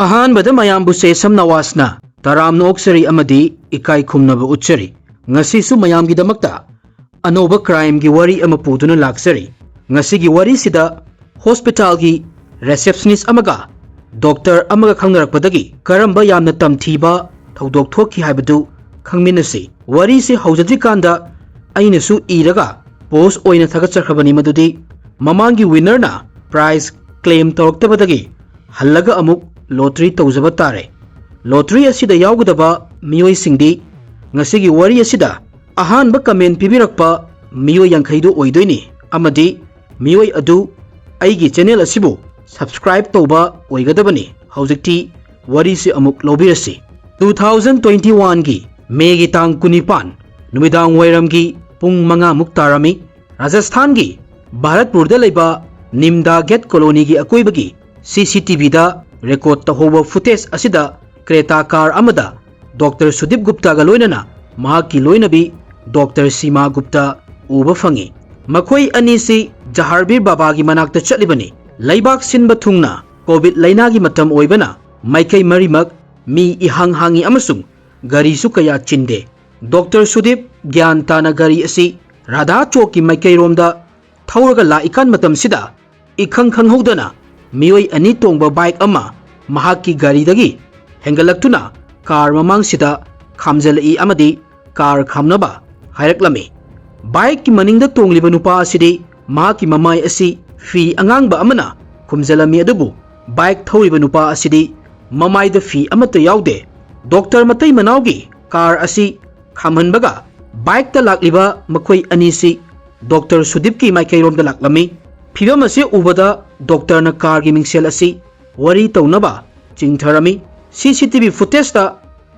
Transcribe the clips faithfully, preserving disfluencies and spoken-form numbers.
ꯑꯍꯥꯟꯕꯗ ꯃꯌꯥꯝꯕꯨ ꯁꯦꯁꯝ ꯅꯋꯥꯖꯅ ꯇꯔꯥꯝꯅ ꯑꯣꯛꯆꯔꯤ ꯑꯃꯗꯤ ꯏꯀꯥꯏ ꯈꯨꯝꯅꯕ ꯎꯠꯆꯔꯤ꯫ ꯉꯁꯤꯁꯨ ꯃꯌꯥꯝꯒꯤꯗꯃꯛꯇ ꯑꯅꯧꯕ crimeꯒꯤ ꯋꯥꯔꯤ ꯑꯃ ꯄꯨꯗꯨꯅ ꯂꯥꯛꯆꯔꯤ꯫ ꯉꯁꯤꯒꯤ ꯋꯥꯔꯤꯁꯤꯗ hospitalꯒꯤ receptionist ꯑꯃꯒ doctor ꯑꯃꯒ ꯈꯪꯅꯔꯛꯄꯗꯒꯤ ꯀꯔꯝꯕ ꯌꯥꯝꯅ ꯇꯝꯊꯤꯕ ꯊꯧꯗꯣꯛ ꯊꯣꯛꯈꯤ ꯍꯥꯏꯕꯗꯨ ꯈꯪꯃꯤꯟꯅꯁꯤ꯫ ꯋꯥꯔꯤꯁꯤ ꯍꯧꯖꯗ꯭ꯔꯤꯀꯥꯟꯗ ꯑꯩꯅꯁꯨ ꯏꯔꯒ post ꯑꯣꯏꯅ ꯊꯥꯒꯠꯆꯈ꯭ꯔꯕꯅꯤ, ꯃꯗꯨꯗꯤ ꯃꯃꯥꯡꯒꯤ winnerꯅ prize claim ꯇꯧꯔꯛꯇꯕꯗꯒꯤ ꯍꯜꯂꯒ ꯑꯃꯨꯛ lottery ꯇꯧꯖꯕ ꯇꯥꯔꯦ꯫ Lottery ꯑꯁꯤꯗ ꯌꯥꯎꯒꯗꯕ ꯃꯤꯑꯣꯏꯁꯤꯡꯗꯤ ꯉꯁꯤꯒꯤ ꯋꯥꯔꯤ ꯑꯁꯤꯗ ꯑꯍꯥꯟꯕ comment ꯄꯤꯕꯤꯔꯛꯄ ꯃꯤꯑꯣꯏ ꯌꯥꯡꯈꯩꯗꯨ ꯑꯣꯏꯗꯣꯏꯅꯤ, ꯑꯃꯗꯤ ꯃꯤꯑꯣꯏ ꯑꯗꯨ ꯑꯩꯒꯤ channel ꯑꯁꯤꯕꯨ subscribe ꯇꯧꯕ ꯑꯣꯏꯒꯗꯕꯅꯤ꯫ ꯍꯧꯖꯤꯛꯇꯤ ꯋꯥꯔꯤꯁꯤ ꯑꯃꯨꯛ ꯂꯧꯕꯤꯔꯁꯤ꯫ Two thousand twenty oneꯒꯤ Mayꯒꯤ ꯇꯥꯡ ꯀꯨꯟꯅꯤꯄꯥꯟ ꯅꯨꯃꯤꯗꯥꯡ ꯋꯥꯏꯔꯝꯒꯤ ꯄꯨꯡ ꯃꯉꯥꯃꯨꯛ ꯇꯥꯔꯝꯃꯤ꯫ ꯔꯥꯖꯁꯊꯥꯟꯒꯤ ꯚꯥꯔꯠꯄꯨꯔꯗ ꯂꯩꯕ ꯅꯤꯝꯗꯥ gate colonyꯒꯤ ꯑꯀꯣꯏꯕꯒꯤ CCTVꯗ record ꯇꯧꯍꯧꯕ footage ꯑꯁꯤꯗ Creta car ꯑꯃꯗ doctor ꯁꯨꯗꯤꯞ ꯒꯨꯞꯇꯥꯒ ꯂꯣꯏꯅꯅ ꯃꯍꯥꯛꯀꯤ ꯂꯣꯏꯅꯕꯤ doctor ꯁꯤꯃꯥ ꯒꯨꯞꯇꯥ ꯎꯕ ꯐꯪꯉꯤ꯫ ꯃꯈꯣꯏ ꯑꯅꯤꯁꯤ ꯖꯍꯥꯔꯕꯤꯔ ꯕꯥꯕꯥꯒꯤ ꯃꯅꯥꯛꯇ ꯆꯠꯂꯤꯕꯅꯤ꯫ ꯂꯩꯕꯥꯛ ꯁꯤꯟꯕ ꯊꯨꯡꯅ COVID ꯂꯩꯅꯥꯒꯤ ꯃꯇꯝ ꯑꯣꯏꯕꯅ ꯃꯥꯏꯀꯩ ꯃꯔꯤꯃꯛ ꯃꯤ ꯏꯍꯥꯡ ꯍꯥꯡꯉꯤ ꯑꯃꯁꯨꯡ ꯒꯥꯔꯤꯁꯨ ꯀꯌꯥ ꯆꯤꯟꯗꯦ꯫ Doctor ꯁꯨꯗꯤꯞ ꯒ꯭ꯌꯥꯟ ꯇꯥꯅ ꯒꯥꯔꯤ ꯑꯁꯤ ꯔꯥꯙꯥ ꯆꯣꯛꯀꯤ ꯃꯥꯏꯀꯩꯔꯣꯝꯗ ꯊꯧꯔꯒ ꯂꯥꯛꯏꯀꯥꯟ ꯃꯇꯝꯁꯤꯗ ꯏꯈꯪ ꯈꯪꯍꯧꯗꯅ ꯃꯤꯑꯣꯏ ꯑꯅꯤ ꯇꯣꯡꯕ bike ꯑꯃ ꯃꯍꯥꯛꯀꯤ ꯒꯥꯔꯤꯗꯒꯤ ꯍꯦꯟꯒꯠꯂꯛꯇꯨꯅ car ꯃꯃꯥꯡꯁꯤꯗ ꯈꯥꯝꯖꯤꯜꯂꯛꯏ ꯑꯃꯗꯤ car ꯈꯥꯝꯅꯕ ꯍꯥꯏꯔꯛꯂꯝꯃꯤ꯫ Bikeꯀꯤ ꯃꯅꯤꯡꯗ ꯇꯣꯡꯂꯤꯕ ꯅꯨꯄꯥ ꯑꯁꯤꯗꯤ ꯃꯍꯥꯛꯀꯤ ꯃꯃꯥꯏ ꯑꯁꯤ ꯐꯤ ꯑꯉꯥꯡꯕ ꯑꯃꯅ ꯈꯨꯝꯖꯤꯜꯂꯝꯃꯤ, ꯑꯗꯨꯕꯨ bike ꯊꯧꯔꯤꯕ ꯅꯨꯄꯥ ꯑꯁꯤꯗꯤ ꯃꯃꯥꯏꯗ ꯐꯤ ꯑꯃꯠꯇ ꯌꯥꯎꯗꯦ꯫ Doctor ꯃꯇꯩ ꯃꯅꯥꯎꯒꯤ car ꯑꯁꯤ ꯈꯥꯝꯍꯟꯕꯒ bikeꯇ ꯂꯥꯛꯂꯤꯕ ꯃꯈꯣꯏ ꯑꯅꯤꯁꯤ doctor ꯁꯨꯗꯤꯞꯀꯤ ꯃꯥꯏꯀꯩꯔꯣꯝꯗ ꯂꯥꯛꯂꯝꯃꯤ꯫ ꯐꯤꯚꯝ ꯑꯁꯤ ꯎꯕꯗ doctorꯅ carꯒꯤ ꯃꯤꯡꯁꯦꯜ ꯑꯁꯤ ꯋꯥꯔꯤ ꯇꯧꯅꯕ ꯆꯤꯡꯊꯔꯝꯃꯤ꯫ CCTV footageꯇ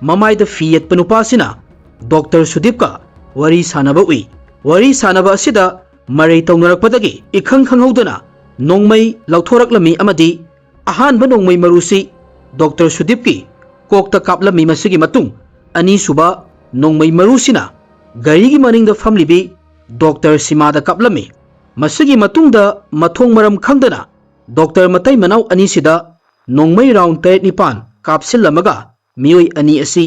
ꯃꯃꯥꯏꯗ ꯐꯤ ꯌꯦꯠꯄ ꯅꯨꯄꯥꯁꯤꯅ doctor ꯁꯨꯗꯤꯞꯀ ꯋꯥꯔꯤ ꯁꯥꯟꯅꯕ ꯎꯏ꯫ ꯋꯥꯔꯤ ꯁꯥꯟꯅꯕ ꯑꯁꯤꯗ ꯃꯔꯩ ꯇꯧꯅꯔꯛꯄꯗꯒꯤ ꯏꯈꯪ ꯈꯪꯍꯧꯗꯅ ꯅꯣꯡꯃꯩ ꯂꯧꯊꯣꯔꯛꯂꯝꯃꯤ ꯑꯃꯗꯤ ꯑꯍꯥꯟꯕ ꯅꯣꯡꯃꯩ ꯃꯔꯨꯁꯤ doctor ꯁꯨꯗꯤꯞꯀꯤ ꯀꯣꯛꯇ ꯀꯥꯞꯂꯝꯃꯤ꯫ ꯃꯁꯤꯒꯤ ꯃꯇꯨꯡ ꯑꯅꯤꯁꯨꯕ ꯅꯣꯡꯃꯩ ꯃꯔꯨꯁꯤꯅ ꯒꯥꯔꯤꯒꯤ ꯃꯅꯤꯡꯗ ꯐꯝꯂꯤꯕꯤ doctor ꯁꯤꯃꯥꯗ ꯀꯥꯞꯂꯝꯃꯤ꯫ ꯃꯁꯤꯒꯤ ꯃꯇꯨꯡꯗ ꯃꯊꯣꯡ ꯃꯔꯝ ꯈꯪꯗꯅ doctor ꯃꯇꯩ ꯃꯅꯥꯎ ꯑꯅꯤꯁꯤꯗ ꯅꯣꯡꯃꯩ round ꯇꯔꯦꯠ ꯅꯤꯄꯥꯟ ꯀꯥꯞꯁꯤꯜꯂꯝꯃꯒ ꯃꯤꯑꯣꯏ ꯑꯅꯤ ꯑꯁꯤ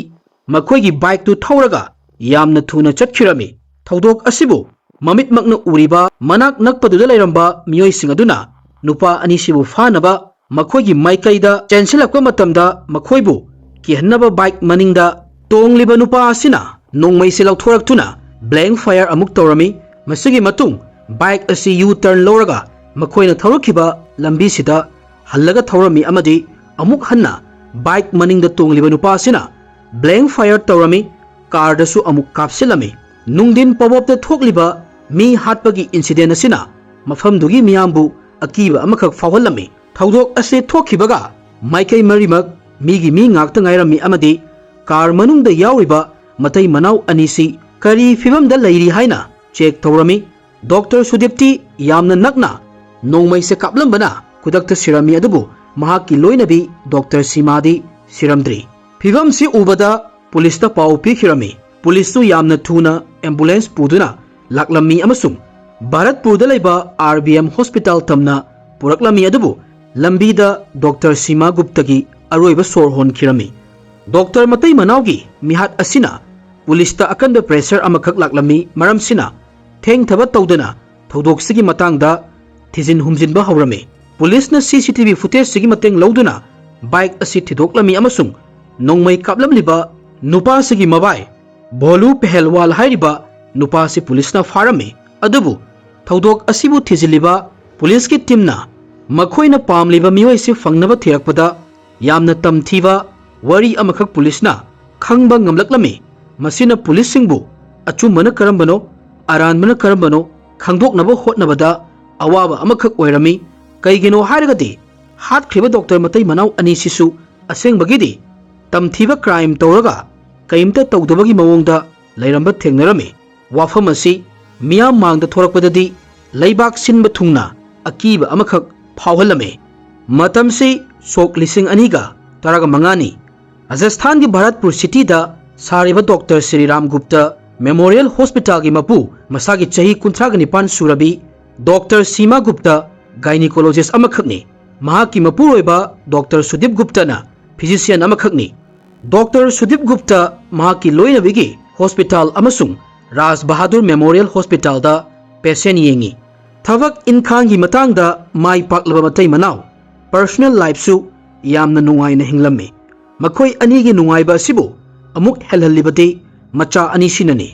ꯃꯈꯣꯏꯒꯤ bike ꯇꯨ ꯊꯧꯔꯒ ꯌꯥꯝꯅ ꯊꯨꯅ ꯆꯠꯈꯤꯔꯝꯃꯤ꯫ ꯊꯧꯗꯣꯛ ꯑꯁꯤꯕꯨ ꯃꯃꯤꯠꯃꯛꯅ ꯎꯔꯤꯕ ꯃꯅꯥꯛ ꯅꯛꯄꯗꯨꯗ ꯂꯩꯔꯝꯕ ꯃꯤꯑꯣꯏꯁꯤꯡ ꯑꯗꯨꯅ ꯅꯨꯄꯥ ꯑꯅꯤꯁꯤꯕꯨ ꯐꯥꯅꯕ ꯃꯈꯣꯏꯒꯤ ꯃꯥꯏꯀꯩꯗ ꯆꯦꯟꯁꯤꯜꯂꯛꯄ ꯃꯇꯝꯗ ꯃꯈꯣꯏꯕꯨ ꯀꯤꯍꯟꯅꯕ bike ꯃꯅꯤꯡꯗ ꯇꯣꯡꯂꯤꯕ ꯅꯨꯄꯥ ꯑꯁꯤꯅ ꯅꯣꯡꯃꯩꯁꯤ ꯂꯧꯊꯣꯔꯛꯇꯨꯅ blank fire ꯑꯃꯨꯛ ꯇꯧꯔꯝꯃꯤ꯫ ꯃꯁꯤꯒꯤ ꯃꯇꯨꯡ bike ꯑꯁꯤ U turn ꯂꯧꯔꯒ ꯃꯈꯣꯏꯅ ꯊꯧꯔꯛꯈꯤꯕ ꯂꯝꯕꯤꯁꯤꯗ ꯍꯜꯂꯒ ꯊꯧꯔꯝꯃꯤ ꯑꯃꯗꯤ ꯑꯃꯨꯛ ꯍꯟꯅ bike ꯃꯅꯤꯡꯗ ꯇꯣꯡꯂꯤꯕ ꯅꯨꯄꯥ ꯑꯁꯤꯅ blank fire ꯇꯧꯔꯝꯃꯤ꯫ Car ꯗꯁꯨ ꯑꯃꯨꯛ ꯀꯥꯞꯁꯤꯜꯂꯝꯃꯤ꯫ ꯅꯨꯡꯗꯤꯟ ꯄꯕꯣꯞꯇ ꯊꯣꯛꯂꯤꯕ ꯃꯤ ꯍꯥꯠꯄꯒꯤ incident ꯑꯁꯤꯅ ꯃꯐꯝꯗꯨꯒꯤ ꯃꯤꯌꯥꯝꯕꯨ ꯑꯀꯤꯕ ꯑꯃꯈꯛ ꯐꯥꯎꯍꯜꯂꯝꯃꯤ꯫ ꯊꯧꯗꯣꯛ ꯑꯁꯤ ꯊꯣꯛꯈꯤꯕꯒ ꯃꯥꯏꯀꯩ ꯃꯔꯤꯃꯛ ꯃꯤꯒꯤ ꯃꯤ ꯉꯥꯛꯇ ꯉꯥꯏꯔꯝꯃꯤ ꯑꯃꯗꯤ car ꯃꯅꯨꯡꯗ ꯌꯥꯎꯔꯤꯕ ꯃꯇꯩ ꯃꯅꯥꯎ ꯑꯅꯤꯁꯤ ꯀꯔꯤ ꯐꯤꯕꯝꯗ ꯂꯩꯔꯤ ꯍꯥꯏꯅ check ꯇꯧꯔꯝꯃꯤ꯫ Doctor ꯁꯨꯗꯤꯞꯇꯤ ꯌꯥꯝꯅ ꯅꯛꯅ ꯅꯣꯡꯃꯩꯁꯦ ꯀꯥꯞꯂꯝꯕꯅ ꯈꯨꯗꯛꯇ ꯁꯤꯔꯝꯃꯤ, ꯑꯗꯨꯕꯨ ꯃꯍꯥꯛꯀꯤ ꯂꯣꯏꯅꯕꯤ Doctor ꯁꯤꯃꯥꯗꯤ ꯁꯤꯔꯝꯗ꯭ꯔꯤ꯫ ꯐꯤꯕꯝꯁꯤ ꯎꯕꯗ ꯄꯨꯂꯤꯁꯇ ꯄꯥꯎ ꯄꯤꯈꯤꯔꯝꯃꯤ꯫ ꯄꯨꯂꯤꯁꯁꯨ ꯌꯥꯝꯅ ꯊꯨꯅ ambulance ꯄꯨꯗꯨꯅ ꯂꯥꯛꯂꯝꯃꯤ ꯑꯃꯁꯨꯡ ꯚꯥꯔꯠꯄꯨꯔꯗ ꯂꯩꯕ R B M hospital ꯇꯝꯅ ꯄꯨꯔꯛꯂꯝꯃꯤ, ꯑꯗꯨꯕꯨ ꯂꯝꯕꯤꯗ Doctor ꯁꯤꯃꯥ ꯒꯨꯞꯇꯒꯤ ꯑꯔꯣꯏꯕ ꯁꯣꯔ ꯍꯣꯟꯈꯤꯔꯝꯃꯤ꯫ Doctor ꯃꯇꯩ ꯃꯅꯥꯎꯒꯤ ꯃꯤꯍꯥꯠ ꯑꯁꯤꯅ ꯄꯨꯂꯤꯁꯇ ꯑꯀꯟꯕ pressure ꯑꯃꯈꯛ ꯂꯥꯛꯂꯝꯃꯤ, ꯃꯔꯝꯁꯤꯅ ꯊꯦꯡꯊꯕ ꯇꯧꯗꯅ ꯊꯧꯗꯣꯛꯁꯤꯒꯤ ꯃꯇꯥꯡꯗ ꯊꯤꯖꯤꯟ ꯍꯨꯝꯖꯤꯟꯕ ꯍꯧꯔꯝꯃꯤ꯫ ꯄꯨꯂꯤꯁꯅ C C T V footage ꯁꯤꯒꯤ ꯃꯇꯦꯡ ꯂꯧꯗꯨꯅ bike ꯑꯁꯤ ꯊꯤꯗꯣꯛꯂꯝꯃꯤ ꯑꯃꯁꯨꯡ ꯅꯣꯡꯃꯩ ꯀꯥꯞꯂꯝꯂꯤꯕ ꯅꯨꯄꯥꯁꯤꯒꯤ ꯃꯕꯥꯏ ꯚꯣꯂꯨ ꯄꯦꯍꯦꯜꯋꯥꯜ ꯍꯥꯏꯔꯤꯕ ꯅꯨꯄꯥꯁꯤ ꯄꯨꯂꯤꯁꯅ ꯐꯥꯔꯝꯃꯤ꯫ ꯑꯗꯨꯕꯨ ꯊꯧꯗꯣꯛ ꯑꯁꯤꯕꯨ ꯊꯤꯖꯤꯜꯂꯤꯕ ꯄꯨꯂꯤꯁꯀꯤ team ꯅ ꯃꯈꯣꯏꯅ ꯄꯥꯝꯂꯤꯕ ꯃꯤꯑꯣꯏꯁꯤ ꯐꯪꯅꯕ ꯊꯤꯔꯛꯄꯗ ꯌꯥꯝꯅ ꯇꯝꯊꯤꯕ ꯋꯥꯔꯤ ꯑꯃꯈꯛ ꯄꯨꯂꯤꯁꯅ ꯈꯪꯕ ꯉꯝꯂꯛꯂꯝꯃꯤ꯫ ꯃꯁꯤꯅ ꯄꯨꯂꯤꯁꯁꯤꯡꯕꯨ ꯑꯆꯨꯝꯕꯅ ꯀꯔꯝꯕꯅꯣ, ꯑꯔꯥꯟꯕꯅ ꯀꯔꯝꯕꯅꯣ ꯈꯪꯗꯣꯛꯅꯕ ꯍꯣꯠꯅꯕꯗ ꯑꯋꯥꯕ ꯑꯃꯈꯛ ꯑꯣꯏꯔꯝꯃꯤ꯫ ꯀꯩꯒꯤꯅꯣ ꯍꯥꯏꯔꯒꯗꯤ ꯍꯥꯠꯈ꯭ꯔꯤꯕ doctor ꯃꯇꯩ ꯃꯅꯥꯎ ꯑꯅꯤꯁꯤꯁꯨ ꯑꯁꯦꯡꯕꯒꯤꯗꯤ ꯇꯝꯊꯤꯕ crime ꯇꯧꯔꯒ ꯀꯩꯝꯇ ꯇꯧꯗꯕꯒꯤ ꯃꯑꯣꯡꯗ ꯂꯩꯔꯝꯕ ꯊꯦꯡꯅꯔꯝꯃꯤ꯫ ꯋꯥꯐꯝ ꯑꯁꯤ ꯃꯤꯌꯥꯝ ꯃꯥꯡꯗ ꯊꯣꯔꯛꯄꯗꯗꯤ ꯂꯩꯕꯥꯛ ꯁꯤꯟꯕ ꯊꯨꯡꯅ ꯑꯀꯤꯕ ꯑꯃꯈꯛ ꯐꯥꯎꯍꯜꯂꯝꯃꯤ꯫ ꯃꯇꯝꯁꯤ ꯁꯣꯛ ꯂꯤꯁꯤꯡ ꯑꯅꯤꯒ ꯇꯔꯥꯃꯉꯥꯅꯤ꯫ ꯔꯥꯖꯁꯊꯥꯟꯒꯤ ꯚꯥꯔꯠꯄꯨꯔ cityꯗ ꯁꯥꯔꯤꯕ Doctor ꯁ꯭ꯔꯤꯔꯥꯝ ꯒꯨꯞꯇ Memorial Hospitalꯒꯤ ꯃꯄꯨ, ꯃꯁꯥꯒꯤ ꯆꯍꯤ ꯀꯨꯟꯊ꯭ꯔꯥꯒ ꯅꯤꯄꯥꯟ ꯁꯨꯔꯕꯤ Doctor ꯁꯤꯃꯥ ꯒꯨꯞꯇ gynecologist ꯑꯃꯈꯛꯅꯤ꯫ ꯃꯍꯥꯛꯀꯤ ꯃꯄꯨꯔꯣꯏꯕ ꯗꯣꯛꯇꯔ ꯁꯨꯗꯤꯞ ꯒꯨꯞꯇꯅ physician ꯑꯃꯈꯛꯅꯤ꯫ ꯗꯣꯛꯇꯔ ꯁꯨꯗꯤꯞ ꯒꯨꯞꯇ ꯃꯍꯥꯛꯀꯤ ꯂꯣꯏꯅꯕꯤꯒꯤ ꯍꯣꯁꯄꯤꯇꯥꯜ ꯑꯃꯁꯨꯡ ꯔꯥꯖ ꯕꯍꯥꯗꯨꯔ ꯃꯦꯃꯣꯔꯤꯌꯦꯜ ꯍꯣꯁꯄꯤꯇꯥꯜꯗ ꯄꯦꯁꯦꯟ ꯌꯦꯡꯉꯤ꯫ ꯊꯕꯛ ꯏꯟꯈꯥꯡꯒꯤ ꯃꯇꯥꯡꯗ ꯃꯥꯏ ꯄꯥꯛꯂꯕ ꯃꯇꯩ ꯃꯅꯥꯎ, ꯄꯔꯁꯣꯅꯦꯜ ꯂꯥꯏꯐꯁꯨ ꯌꯥꯝꯅ ꯅꯨꯡꯉꯥꯏꯅ ꯍꯤꯡꯂꯝꯃꯤ꯫ ꯃꯈꯣꯏ ꯑꯅꯤꯒꯤ ꯅꯨꯡꯉꯥꯏꯕ ꯑꯁꯤꯕꯨ ꯑꯃꯨꯛ ꯍꯦꯜꯍꯜꯂꯤꯕꯗꯤ ꯃꯆꯥ ꯑꯅꯤꯁꯤꯅꯅꯤ꯫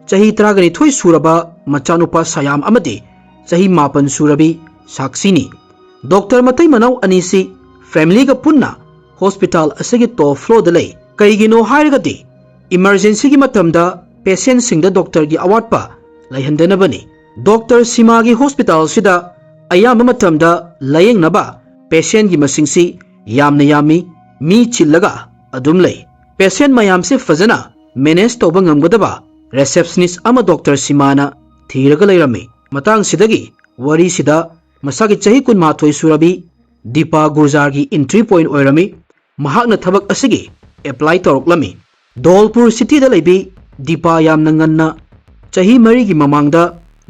ꯆꯍꯤ ꯇꯔꯥꯒꯅꯤꯊꯣꯏ ꯁꯨꯔꯕ ꯃꯆꯥꯅꯨꯄꯥ ꯁꯌꯥꯝ ꯑꯃꯗꯤ ꯆꯍꯤ ꯃꯥꯄꯟ ꯁꯨꯔꯕꯤ ꯁꯥꯛꯁꯤꯅꯤ꯫ ꯗꯣꯛꯇꯔ ꯃꯇꯩ ꯃꯅꯥꯎ ꯑꯅꯤꯁꯤ ꯐꯦꯃꯤꯂꯤꯒ ꯄꯨꯟꯅ ꯍꯣꯁꯄꯤꯇꯥꯜ ꯑꯁꯤꯒꯤ ꯇꯣꯞ ꯐ꯭ꯂꯣꯔꯗ ꯂꯩ꯫ ꯀꯩꯒꯤꯅꯣ ꯍꯥꯏꯔꯒꯗꯤ ꯏꯃꯔꯖꯦꯟꯁꯤꯒꯤ ꯃꯇꯝꯗ ꯄꯦꯁꯦꯟꯁꯤꯡꯗ ꯗꯣꯛꯇꯔꯒꯤ ꯑꯋꯥꯠꯄ ꯂꯩꯍꯟꯗꯅꯕꯅꯤ꯫ ꯗꯣꯛꯇꯔ ꯁꯤꯃꯥꯒꯤ ꯍꯣꯁꯄꯤꯇꯥꯜꯁꯤꯗ ꯑꯌꯥꯝꯕ ꯃꯇꯝꯗ ꯂꯥꯌꯦꯡꯅꯕ ꯄꯦꯁꯦꯟꯒꯤ ꯃꯁꯤꯡꯁꯤ ꯌꯥꯝꯅ ꯌꯥꯝꯃꯤ, ꯃꯤ ꯆꯤꯜꯂꯒ ꯑꯗꯨꯝ ꯂꯩ꯫ ꯄꯦꯁꯦꯟ ꯃꯌꯥꯝꯁꯤ ꯐꯖꯅ ꯃꯦꯅꯦꯖ ꯇꯧꯕ ꯉꯝꯒꯗꯕ ꯔꯤꯁꯦꯞꯁꯅꯤꯁ ꯑꯃ ꯗꯣꯛꯇꯔ ꯁꯤꯃꯥꯅ ꯊꯤꯔꯒ ꯂꯩꯔꯝꯃꯤ꯫ ꯃꯇꯥꯡꯁꯤꯗꯒꯤ ꯋꯥꯔꯤꯁꯤꯗ ꯃꯁꯥꯒꯤ ꯆꯍꯤ ꯀꯨꯟꯃꯥꯊꯣꯏ ꯁꯨꯔꯕꯤ ꯗꯤꯄꯥ ꯒꯨꯔꯖꯥꯔꯒꯤ ꯑꯦꯟꯇ꯭ꯔꯤ ꯄꯣꯏꯟꯠ ꯑꯣꯏꯔꯝꯃꯤ꯫ ꯃꯍꯥꯛꯅ ꯊꯕꯛ ꯑꯁꯤꯒꯤ ꯑꯦꯄ꯭ꯂꯥꯏ ꯇꯧꯔꯛꯂꯝꯃꯤ꯫ ꯙꯣꯜꯄꯨꯔ ꯁꯤꯇꯤꯗ ꯂꯩꯕꯤ ꯗꯤꯄꯥ ꯌꯥꯝꯅ ꯉꯟꯅ, ꯆꯍꯤ ꯃꯔꯤꯒꯤ ꯃꯃꯥꯡꯗ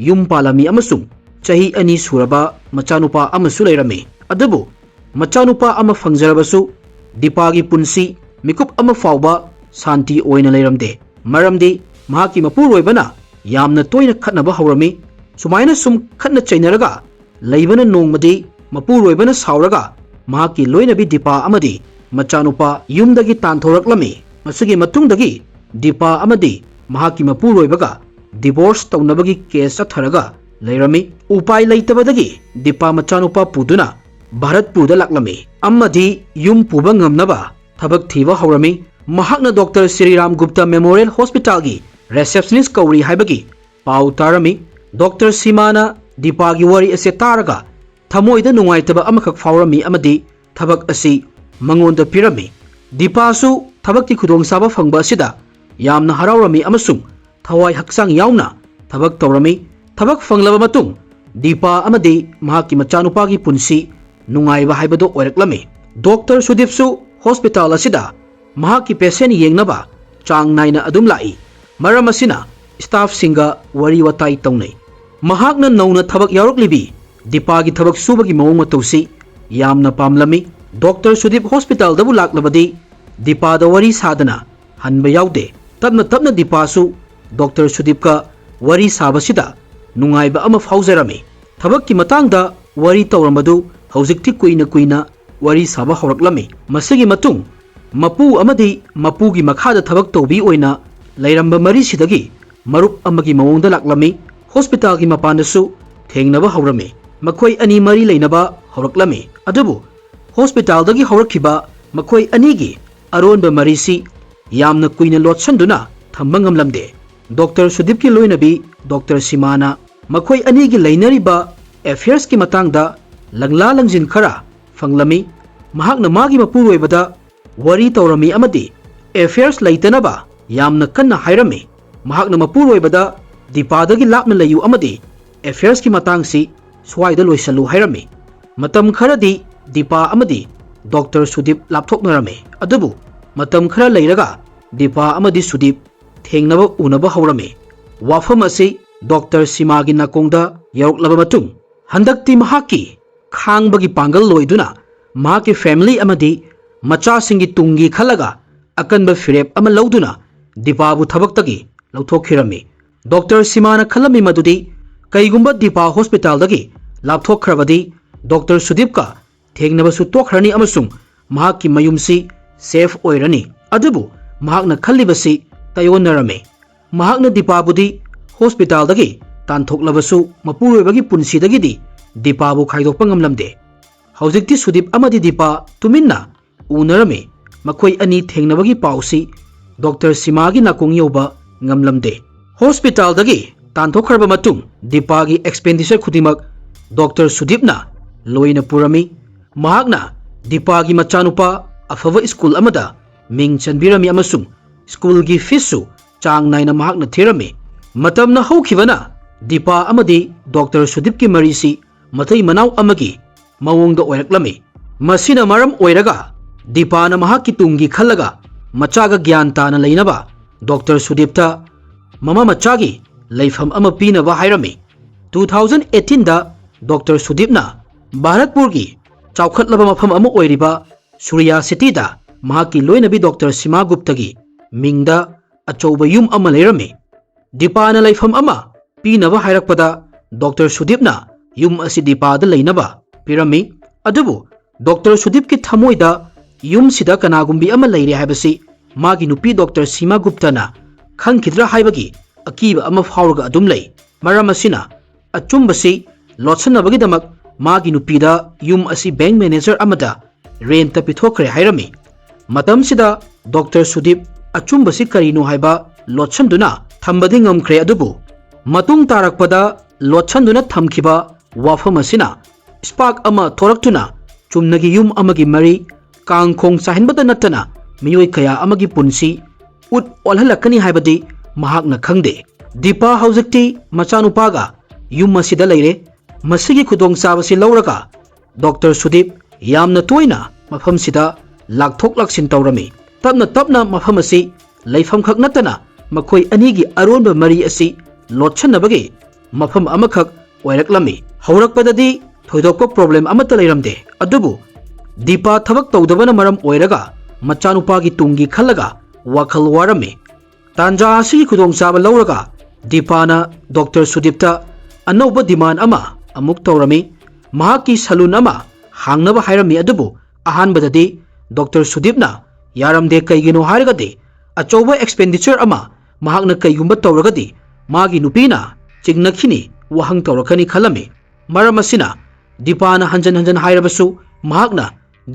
ꯌꯨꯝ ꯄꯥꯜꯂꯝꯃꯤ ꯑꯃꯁꯨꯡ ꯆꯍꯤ ꯑꯅꯤ ꯁꯨꯔꯕ ꯃꯆꯥꯅꯨꯄꯥ ꯑꯃꯁꯨ ꯂꯩꯔꯝꯃꯤ꯫ ꯑꯗꯨꯕꯨ ꯃꯆꯥꯅꯨꯄꯥ ꯑꯃ ꯐꯪꯖꯔꯕꯁꯨ ꯗꯤꯄꯥꯒꯤ ꯄꯨꯟꯁꯤ ꯃꯤꯀꯨꯞ ꯑꯃ ꯐꯥꯎꯕ ꯁꯥꯟꯇꯤ ꯑꯣꯏꯅ ꯂꯩꯔꯝꯗꯦ꯫ ꯃꯔꯝꯗꯤ ꯃꯍꯥꯛꯀꯤ ꯃꯄꯨꯔꯣꯏꯕꯅ ꯌꯥꯝꯅ ꯇꯣꯏꯅ ꯈꯠꯅꯕ ꯍꯧꯔꯝꯃꯤ꯫ ꯁꯨꯃꯥꯏꯅ ꯁꯨꯝ ꯈꯠꯅ ꯆꯩꯅꯔꯒ ꯂꯩꯕꯅ ꯅꯣꯡꯃꯗꯤ ꯃꯄꯨꯔꯣꯏꯕꯅ ꯁꯥꯎꯔꯒ ꯃꯍꯥꯛꯀꯤ ꯂꯣꯏꯅꯕꯤ ꯗꯤꯄꯥ ꯑꯃꯗꯤ ꯃꯆꯥꯅꯨꯄꯥ ꯌꯨꯝꯗꯒꯤ ꯇꯥꯟꯊꯣꯔꯛꯂꯝꯃꯤ꯫ ꯃꯁꯤꯒꯤ ꯃꯇꯨꯡꯗꯒꯤ ꯗꯤꯄꯥ ꯑꯃꯗꯤ ꯃꯍꯥꯛꯀꯤ ꯃꯄꯨꯔꯣꯏꯕꯒ ꯗꯤꯚꯣꯔꯁ ꯇꯧꯅꯕꯒꯤ ꯀꯦꯁ ꯆꯠꯊꯔꯒ ꯂꯩꯔꯝꯃꯤ꯫ ꯎꯄꯥꯏ ꯂꯩꯇꯕꯗꯒꯤ ꯗꯤꯄꯥ ꯃꯆꯥꯅꯨꯄꯥ ꯄꯨꯗꯨꯅ ꯚꯥꯔꯠꯄꯨꯔꯗ ꯂꯥꯛꯂꯝꯃꯤ ꯑꯃꯗꯤ ꯌꯨꯝ ꯄꯨꯕ ꯉꯝꯅꯕ ꯊꯕꯛ ꯊꯤꯕ ꯍꯧꯔꯝꯃꯤ꯫ ꯃꯍꯥꯛꯅ ꯗꯣꯛꯇꯔ ꯁ꯭ꯔꯤꯔꯥꯝ ꯒꯨꯞꯇ ꯃꯦꯃꯣꯔꯤꯌꯦꯜ ꯍꯣꯁꯄꯤꯇꯥꯜꯒꯤ ꯔꯤꯁꯦꯞꯁꯅꯤꯁ ꯀꯧꯔꯤ ꯍꯥꯏꯕꯒꯤ ꯄꯥꯎ ꯇꯥꯔꯝꯃꯤ꯫ ꯗꯣꯛꯇꯔ ꯁꯤꯃꯥꯅ ꯗꯤꯄꯥꯒꯤ ꯋꯥꯔꯤ ꯑꯁꯤ ꯇꯥꯔꯒ ꯊꯃꯣꯏꯗ ꯅꯨꯡꯉꯥꯏꯇꯕ ꯑꯃꯈꯛ ꯐꯥꯎꯔꯝꯃꯤ ꯑꯃꯗꯤ ꯊꯕꯛ ꯑꯁꯤ ꯃꯉꯣꯟꯗ ꯄꯤꯔꯝꯃꯤ꯫ ꯗꯤꯄꯥꯁꯨ ꯊꯕꯛꯀꯤ ꯈꯨꯗꯣꯡꯆꯥꯕ ꯐꯪꯕ ꯑꯁꯤꯗ ꯌꯥꯝꯅ ꯍꯔꯥꯎꯔꯝꯃꯤ ꯑꯃꯁꯨꯡ ꯊꯋꯥꯏ ꯍꯛꯆꯥꯡ ꯌꯥꯎꯅ ꯊꯕꯛ ꯇꯧꯔꯝꯃꯤ꯫ ꯊꯕꯛ ꯐꯪꯂꯕ ꯃꯇꯨꯡ ꯗꯤꯄꯥ ꯑꯃꯗꯤ ꯃꯍꯥꯛꯀꯤ ꯃꯆꯥꯅꯨꯄꯥꯒꯤ ꯄꯨꯟꯁꯤ ꯅꯨꯡꯉꯥꯏꯕ ꯍꯥꯏꯕꯗꯨ ꯑꯣꯏꯔꯛꯂꯝꯃꯤ꯫ ꯗꯣꯛꯇꯔ ꯁꯨꯗꯤꯞꯁꯨ ꯍꯣꯁꯄꯤꯇꯥꯜ ꯑꯁꯤꯗ ꯃꯍꯥꯛꯀꯤ ꯄꯦꯁꯦꯟ ꯌꯦꯡꯅꯕ ꯆꯥꯡ ꯅꯥꯏꯅ ꯑꯗꯨꯝ ꯂꯥꯛꯏ꯫ ꯃꯔꯝ ꯑꯁꯤꯅ ꯁ꯭ꯇꯥꯐꯁꯤꯡꯒ ꯋꯥꯔꯤ ꯋꯥꯇꯥꯏ ꯇꯧꯅꯩ꯫ ꯃꯍꯥꯛꯅ ꯅꯧꯅ ꯊꯕꯛ ꯌꯥꯎꯔꯛꯂꯤꯕꯤ ꯗꯤꯄꯥꯒꯤ ꯊꯕꯛ ꯁꯨꯕꯒꯤ ꯃꯑꯣꯡ ꯃꯇꯧꯁꯤ ꯌꯥꯝꯅ ꯄꯥꯝꯂꯝꯃꯤ꯫ ꯗꯣꯛꯇꯔ ꯁꯨꯗꯤꯞ ꯍꯣꯁꯄꯤꯇꯥꯜꯗꯕꯨ ꯂꯥꯛꯂꯕꯗꯤ ꯗꯤꯄꯥꯗ ꯋꯥꯔꯤ ꯁꯥꯗꯅ ꯍꯟꯕ ꯌꯥꯎꯗꯦ꯫ ꯇꯞꯅ ꯇꯞꯅ ꯗꯤꯄꯥꯁꯨ ꯗꯣꯛꯇꯔ ꯁꯨꯗꯤꯞꯀ ꯋꯥꯔꯤ ꯁꯥꯕꯁꯤꯗ ꯅꯨꯡꯉꯥꯏꯕ ꯑꯃ ꯐꯥꯎꯖꯔꯝꯃꯤ꯫ ꯊꯕꯛꯀꯤ ꯃꯇꯥꯡꯗ ꯋꯥꯔꯤ ꯇꯧꯔꯝꯕꯗꯨ ꯍꯧꯖꯤꯛꯇꯤ ꯀꯨꯏꯅ ꯀꯨꯏꯅ ꯋꯥꯔꯤ ꯁꯥꯕ ꯍꯧꯔꯛꯂꯝꯃꯤ꯫ ꯃꯁꯤꯒꯤ ꯃꯇꯨꯡ ꯃꯄꯨ ꯑꯃꯗꯤ ꯃꯄꯨꯒꯤ ꯃꯈꯥꯗ ꯊꯕꯛ ꯇꯧꯕꯤ ꯑꯣꯏꯅ ꯂꯩꯔꯝꯕ ꯃꯔꯤꯁꯤꯗꯒꯤ ꯃꯔꯨꯞ ꯑꯃꯒꯤ ꯃꯑꯣꯡꯗ ꯂꯥꯛꯂꯝꯃꯤ꯫ ꯍꯣꯁꯄꯤꯇꯥꯜꯒꯤ ꯃꯄꯥꯟꯗꯁꯨ ꯊꯦꯡꯅꯕ ꯍꯧꯔꯝꯃꯤ꯫ ꯃꯈꯣꯏ ꯑꯅꯤ ꯃꯔꯤ ꯂꯩꯅꯕ ꯍꯧꯔꯛꯂꯝꯃꯤ꯫ ꯑꯗꯨꯕꯨ ꯍꯣꯁꯄꯤꯇꯥꯜꯗꯒꯤ ꯍꯧꯔꯛꯈꯤꯕ ꯃꯈꯣꯏ ꯑꯅꯤꯒꯤ ꯑꯔꯣꯟꯕ ꯃꯔꯤꯁꯤ ꯌꯥꯝꯅ ꯀꯨꯏꯅ ꯂꯣꯠꯁꯤꯟꯗꯨꯅ ꯊꯝꯕ ꯉꯝꯂꯝꯗꯦ꯫ ꯗꯣꯛꯇꯔ ꯁꯨꯗꯤꯞꯀꯤ ꯂꯣꯏꯅꯕꯤ ꯗꯣꯛꯇꯔ ꯁꯤꯃꯥꯅ ꯃꯈꯣꯏ ꯑꯅꯤꯒꯤ ꯂꯩꯅꯔꯤꯕ ꯑꯦꯐꯤꯌꯔꯁꯀꯤ ꯃꯇꯥꯡꯗ ꯂꯪꯂꯥ ꯂꯪꯖꯤꯟ ꯈꯔ ꯐꯪꯂꯝꯃꯤ꯫ ꯃꯍꯥꯛꯅ ꯃꯥꯒꯤ ꯃꯄꯨꯔꯣꯏꯕꯗ ꯋꯥꯔꯤ ꯇꯧꯔꯝꯃꯤ ꯑꯃꯗꯤ ꯑꯦꯐꯤꯌꯔꯁ ꯂꯩꯇꯅꯕ ꯌꯥꯝꯅ ꯀꯟꯅ ꯍꯥꯏꯔꯝꯃꯤ꯫ ꯃꯍꯥꯛꯅ ꯃꯄꯨꯔꯣꯏꯕꯗ ꯗꯤꯄꯥꯗꯒꯤ ꯂꯥꯞꯅ ꯂꯩꯌꯨ ꯑꯃꯗꯤ ꯑꯦꯐꯤꯌꯔꯁꯀꯤ ꯃꯇꯥꯡꯁꯤ ꯁ꯭ꯋꯥꯏꯗ ꯂꯣꯏꯁꯤꯜꯂꯨ ꯍꯥꯏꯔꯝꯃꯤ꯫ ꯃꯇꯝ ꯈꯔꯗꯤ ꯗꯤꯄꯥ ꯑꯃꯗꯤ ꯗꯣꯛꯇꯔ ꯁꯨꯗꯤꯞ ꯂꯥꯞꯊꯣꯛꯅꯔꯝꯃꯤ꯫ ꯑꯗꯨꯕꯨ ꯃꯇꯝ ꯈꯔ ꯂꯩꯔꯒ ꯗꯤꯄꯥ ꯑꯃꯗꯤ ꯁꯨꯗꯤꯞ ꯊꯦꯡꯅꯕ ꯎꯅꯕ ꯍꯧꯔꯝꯃꯤ꯫ ꯋꯥꯐꯝ ꯑꯁꯤ ꯗꯣꯛꯇꯔ ꯁꯤꯃꯥꯒꯤ ꯅꯥꯀꯣꯡꯗ ꯌꯧꯔꯛꯂꯕ ꯃꯇꯨꯡ, ꯍꯟꯗꯛꯇꯤ ꯃꯍꯥꯛꯀꯤ ꯈꯥꯡꯕꯒꯤ ꯄꯥꯡꯒꯜ ꯂꯣꯏꯗꯨꯅ ꯃꯍꯥꯛꯀꯤ ꯐꯦꯃꯤꯂꯤ ꯑꯃꯗꯤ ꯃꯆꯥꯁꯤꯡꯒꯤ ꯇꯨꯡꯒꯤ ꯈꯜꯂꯒ ꯑꯀꯟꯕ ꯐꯤꯔꯦꯞ ꯑꯃ ꯂꯧꯗꯨꯅ ꯗꯤꯄꯥꯕꯨ ꯊꯕꯛꯇꯒꯤ ꯂꯧꯊꯣꯛꯈꯤꯔꯝꯃꯤ꯫ ꯗꯣꯛꯇꯔ ꯁꯤꯃꯥꯅ ꯈꯜꯂꯝꯃꯤ ꯃꯗꯨꯗꯤ ꯀꯩꯒꯨꯝꯕ ꯗꯤꯄꯥ ꯍꯣꯁꯄꯤꯇꯥꯜꯗꯒꯤ ꯂꯥꯞꯊꯣꯛꯈ꯭ꯔꯕꯗꯤ ꯗꯣꯛꯇꯔ ꯁꯨꯗꯤꯞꯀ ꯊꯦꯡꯅꯕꯁꯨ ꯇꯣꯛꯈ꯭ꯔꯅꯤ ꯑꯃꯁꯨꯡ ꯃꯍꯥꯛꯀꯤ ꯃꯌꯨꯝꯁꯤ ꯁꯦꯐ ꯑꯣꯏꯔꯅꯤ꯫ ꯑꯗꯨꯕꯨ ꯃꯍꯥꯛꯅ ꯈꯜꯂꯤꯕꯁꯤ ꯇꯥꯏꯑꯣꯟꯅꯔꯝꯃꯤ꯫ ꯃꯍꯥꯛꯅ ꯗꯤꯄꯥꯕꯨꯗꯤ ꯍꯣꯁꯄꯤꯇꯥꯜꯗꯒꯤ ꯇꯥꯟꯊꯣꯛꯂꯕꯁꯨ ꯃꯄꯨꯔꯣꯏꯕꯒꯤ ꯄꯨꯟꯁꯤꯗꯒꯤꯗꯤ ꯗꯤꯄꯥꯕꯨ ꯈꯥꯏꯗꯣꯛꯄ ꯉꯝꯂꯝꯗꯦ꯫ ꯍꯧꯖꯤꯛꯇꯤ ꯁꯨꯗꯤꯞ ꯑꯃꯗꯤ ꯗꯤꯄꯥ ꯇꯨꯃꯤꯟꯅ ꯎꯅꯔꯝꯃꯤ꯫ ꯃꯈꯣꯏ ꯑꯅꯤ ꯊꯦꯡꯅꯕꯒꯤ ꯄꯥꯎꯁꯤ ꯗꯣꯛꯇꯔ ꯁꯤꯃꯥꯒꯤ ꯅꯥꯀꯣꯡ ꯌꯧꯕ ꯉꯝꯂꯝꯗꯦ꯫ ꯍꯣꯁꯄꯤꯇꯥꯜꯗꯒꯤ ꯇꯥꯟꯊꯣꯛꯈ꯭ꯔꯕ ꯃꯇꯨꯡ ꯗꯤꯄꯥꯒꯤ ꯑꯦꯛꯁꯄꯦꯟꯗꯤꯆꯔ ꯈꯨꯗꯤꯡꯃꯛ ꯗꯣꯛꯇꯔ ꯁꯨꯗꯤꯞꯅ ꯂꯣꯏꯅ ꯄꯨꯔꯝꯃꯤ꯫ ꯃꯍꯥꯛꯅ ꯗꯤꯄꯥꯒꯤ ꯃꯆꯥꯅꯨꯄꯥ ꯑꯐꯕ ꯁ꯭ꯀꯨꯜ ꯑꯃꯗ ꯃꯤꯡ ꯆꯟꯕꯤꯔꯝꯃꯤ ꯑꯃꯁꯨꯡ ꯁ꯭ꯀꯨꯜꯒꯤ ꯐꯤꯁꯁꯨ ꯆꯥꯡ ꯅꯥꯏꯅ ꯃꯍꯥꯛꯅ ꯊꯤꯔꯝꯃꯤ꯫ ꯃꯇꯝꯅ ꯍꯧꯈꯤꯕꯅ ꯗꯤꯄꯥ ꯑꯃꯗꯤ ꯗꯣꯛꯇꯔ ꯁꯨꯗꯤꯞꯀꯤ ꯃꯔꯤꯁꯤ ꯃꯇꯩ ꯃꯅꯥꯎ ꯑꯃꯒꯤ ꯃꯑꯣꯡꯗ ꯑꯣꯏꯔꯛꯂꯝꯃꯤ꯫ ꯃꯁꯤꯅ ꯃꯔꯝ ꯑꯣꯏꯔꯒ ꯗꯤꯄꯥꯅ ꯃꯍꯥꯛꯀꯤ ꯇꯨꯡꯒꯤ ꯈꯜꯂꯒ ꯃꯆꯥꯒ ꯒ꯭ꯌꯥꯟ ꯇꯥꯅ ꯂꯩꯅꯕ ꯗꯣꯛꯇꯔ ꯁꯨꯗꯤꯞꯇ ꯃꯃꯥ ꯃꯆꯥꯒꯤ ꯂꯩꯐꯝ ꯑꯃ ꯄꯤꯅꯕ ꯍꯥꯏꯔꯝꯃꯤ꯫ ꯇꯨ ꯊꯥꯎꯖꯟ ꯑꯩꯠꯇꯤꯟꯗ ꯗꯣꯛꯇꯔ ꯁꯨꯗꯤꯞꯅ ꯚꯥꯔꯠꯄꯨꯔꯒꯤ ꯆꯥꯎꯈꯠꯂꯕ ꯃꯐꯝ ꯑꯃ ꯑꯣꯏꯔꯤꯕ ꯁꯨꯔꯤꯌꯥ ꯁꯤꯇꯤꯗ ꯃꯍꯥꯛꯀꯤ ꯂꯣꯏꯅꯕꯤ ꯗꯣꯛꯇꯔ ꯁꯤꯃꯥ ꯒꯨꯞꯇꯒꯤ ꯃꯤꯡꯗ ꯑꯆꯧꯕ ꯌꯨꯝ ꯑꯃ ꯂꯩꯔꯝꯃꯤ꯫ ꯗꯤꯄꯥꯅ ꯂꯩꯐꯝ ꯑꯃ ꯄꯤꯅꯕ ꯍꯥꯏꯔꯛꯄꯗ ꯗꯣꯛꯇꯔ ꯁꯨꯗꯤꯞꯅ ꯌꯨꯝ ꯑꯁꯤ ꯗꯤꯄꯥꯗ ꯂꯩꯅꯕ ꯄꯤꯔꯝꯃꯤ꯫ ꯑꯗꯨꯕꯨ ꯗꯣꯛꯇꯔ ꯁꯨꯗꯤꯞꯀꯤ ꯊꯃꯣꯏꯗ ꯌꯨꯝꯁꯤꯗ ꯀꯅꯥꯒꯨꯝꯕꯤ ꯑꯃ ꯂꯩꯔꯦ ꯍꯥꯏꯕꯁꯤ ꯃꯥꯒꯤ ꯅꯨꯄꯤ ꯗꯣꯛꯇꯔ ꯁꯤꯃꯥ ꯒꯨꯞꯇꯅ ꯈꯪꯈꯤꯗ꯭ꯔꯥ ꯍꯥꯏꯕꯒꯤ ꯑꯀꯤꯕ ꯑꯃ ꯐꯥꯎꯔꯒ ꯑꯗꯨꯝ ꯂꯩ꯫ ꯃꯔꯝ ꯑꯁꯤꯅ ꯑꯆꯨꯝꯕꯁꯤ ꯂꯣꯠꯁꯤꯟꯅꯕꯒꯤꯗꯃꯛ ꯃꯥꯒꯤ ꯅꯨꯄꯤꯗ ꯌꯨꯝ ꯑꯁꯤ ꯕꯦꯡꯛ ꯃꯦꯅꯦꯖꯔ ꯑꯃꯗ ꯔꯦꯟꯇ ꯄꯤꯊꯣꯛꯈ꯭ꯔꯦ ꯍꯥꯏꯔꯝꯃꯤ꯫ ꯃꯇꯝꯁꯤꯗ ꯗꯣꯛꯇꯔ ꯁꯨꯗꯤꯞ ꯑꯆꯨꯝꯕꯁꯤ ꯀꯔꯤꯅꯣ ꯍꯥꯏꯕ ꯂꯣꯠꯁꯤꯟꯗꯨꯅ ꯊꯝꯕꯗꯤ ꯉꯝꯈ꯭ꯔꯦ, ꯑꯗꯨꯕꯨ ꯃꯇꯨꯡ ꯇꯥꯔꯛꯄꯗ ꯂꯣꯠꯁꯤꯟꯗꯨꯅ ꯊꯝꯈꯤꯕ ꯋꯥꯐꯝ ꯑꯁꯤꯅ ꯁ꯭ꯄꯥꯔꯛ ꯑꯃ ꯊꯣꯔꯛꯇꯨꯅ ꯆꯨꯝꯅꯒꯤ ꯌꯨꯝ ꯑꯃꯒꯤ ꯃꯔꯤ ꯀꯥꯡꯈꯣꯡ ꯆꯥꯏꯍꯟꯕꯇ ꯅꯠꯇꯅ ꯃꯤꯑꯣꯏ ꯀꯌꯥ ꯑꯃꯒꯤ ꯄꯨꯟꯁꯤ ꯎꯠ ꯑꯣꯜꯍꯜꯂꯛꯀꯅꯤ ꯍꯥꯏꯕꯗꯤ ꯃꯍꯥꯛꯅ ꯈꯪꯗꯦ꯫ ꯗꯤꯄꯥ ꯍꯧꯖꯤꯛꯇꯤ ꯃꯆꯥꯅꯨꯄꯥꯒ ꯌꯨꯝ ꯑꯁꯤꯗ ꯂꯩꯔꯦ꯫ ꯃꯁꯤꯒꯤ ꯈꯨꯗꯣꯡꯆꯥꯕꯁꯤ ꯂꯧꯔꯒ ꯗꯣꯛꯇꯔ ꯁꯨꯗꯤꯞ ꯌꯥꯝꯅ ꯇꯣꯏꯅ ꯃꯐꯝꯁꯤꯗ ꯂꯥꯛꯊꯣꯛ ꯂꯥꯛꯁꯤꯟ ꯇꯧꯔꯝꯃꯤ꯫ ꯇꯞꯅ ꯇꯞꯅ ꯃꯐꯝ ꯑꯁꯤ ꯂꯩꯐꯝꯈꯛ ꯅꯠꯇꯅ ꯃꯈꯣꯏ ꯑꯅꯤꯒꯤ ꯑꯔꯣꯟꯕ ꯃꯔꯤ ꯑꯁꯤ ꯂꯣꯠꯁꯤꯟꯅꯕꯒꯤ ꯃꯐꯝ ꯑꯃꯈꯛ ꯑꯣꯏꯔꯛꯂꯝꯃꯤ꯫ ꯍꯧꯔꯛꯄꯗꯗꯤ ꯊꯣꯏꯗꯣꯛꯄ ꯄ꯭ꯔꯣꯕ꯭ꯂꯦꯝ ꯑꯃꯠꯇ ꯂꯩꯔꯝꯗꯦ, ꯑꯗꯨꯕꯨ ꯗꯤꯄꯥ ꯊꯕꯛ ꯇꯧꯗꯕꯅ ꯃꯔꯝ ꯑꯣꯏꯔꯒ ꯃꯆꯥꯅꯨꯄꯥꯒꯤ ꯇꯨꯡꯒꯤ ꯈꯜꯂꯒ ꯋꯥꯈꯜ ꯋꯥꯔꯝꯃꯤ꯫ ꯇꯥꯟꯖꯥ ꯑꯁꯤꯒꯤ ꯈꯨꯗꯣꯡꯆꯥꯕ ꯂꯧꯔꯒ ꯗꯤꯄꯥꯅ ꯗꯣꯛꯇꯔ ꯁꯨꯗꯤꯞꯇ ꯑꯅꯧꯕ ꯗꯤꯃꯥꯟ ꯑꯃ ꯑꯃꯨꯛ ꯇꯧꯔꯝꯃꯤ꯫ ꯃꯍꯥꯛꯀꯤ ꯁꯂꯨꯟ ꯑꯃ ꯍꯥꯡꯅꯕ ꯍꯥꯏꯔꯝꯃꯤ, ꯑꯗꯨꯕꯨ ꯑꯍꯥꯟꯕꯗꯗꯤ ꯗꯣꯛꯇꯔ ꯁꯨꯗꯤꯞꯅ ꯌꯥꯔꯝꯗꯦ꯫ ꯀꯩꯒꯤꯅꯣ ꯍꯥꯏꯔꯒꯗꯤ ꯑꯆꯧꯕ ꯑꯦꯛꯁꯄꯦꯟꯗꯤꯆꯔ ꯑꯃ ꯃꯍꯥꯛꯅ ꯀꯩꯒꯨꯝꯕ ꯇꯧꯔꯒꯗꯤ ꯃꯥꯒꯤ ꯅꯨꯄꯤꯅ ꯆꯤꯡꯅꯈꯤꯅꯤ, ꯋꯥꯍꯪ ꯇꯧꯔꯛꯀꯅꯤ ꯈꯜꯂꯝꯃꯤ꯫ ꯃꯔꯝ ꯑꯁꯤꯅ ꯗꯤꯄꯥꯅ ꯍꯟꯖꯟ ꯍꯟꯖꯟ ꯍꯥꯏꯔꯕꯁꯨ ꯃꯍꯥꯛꯅ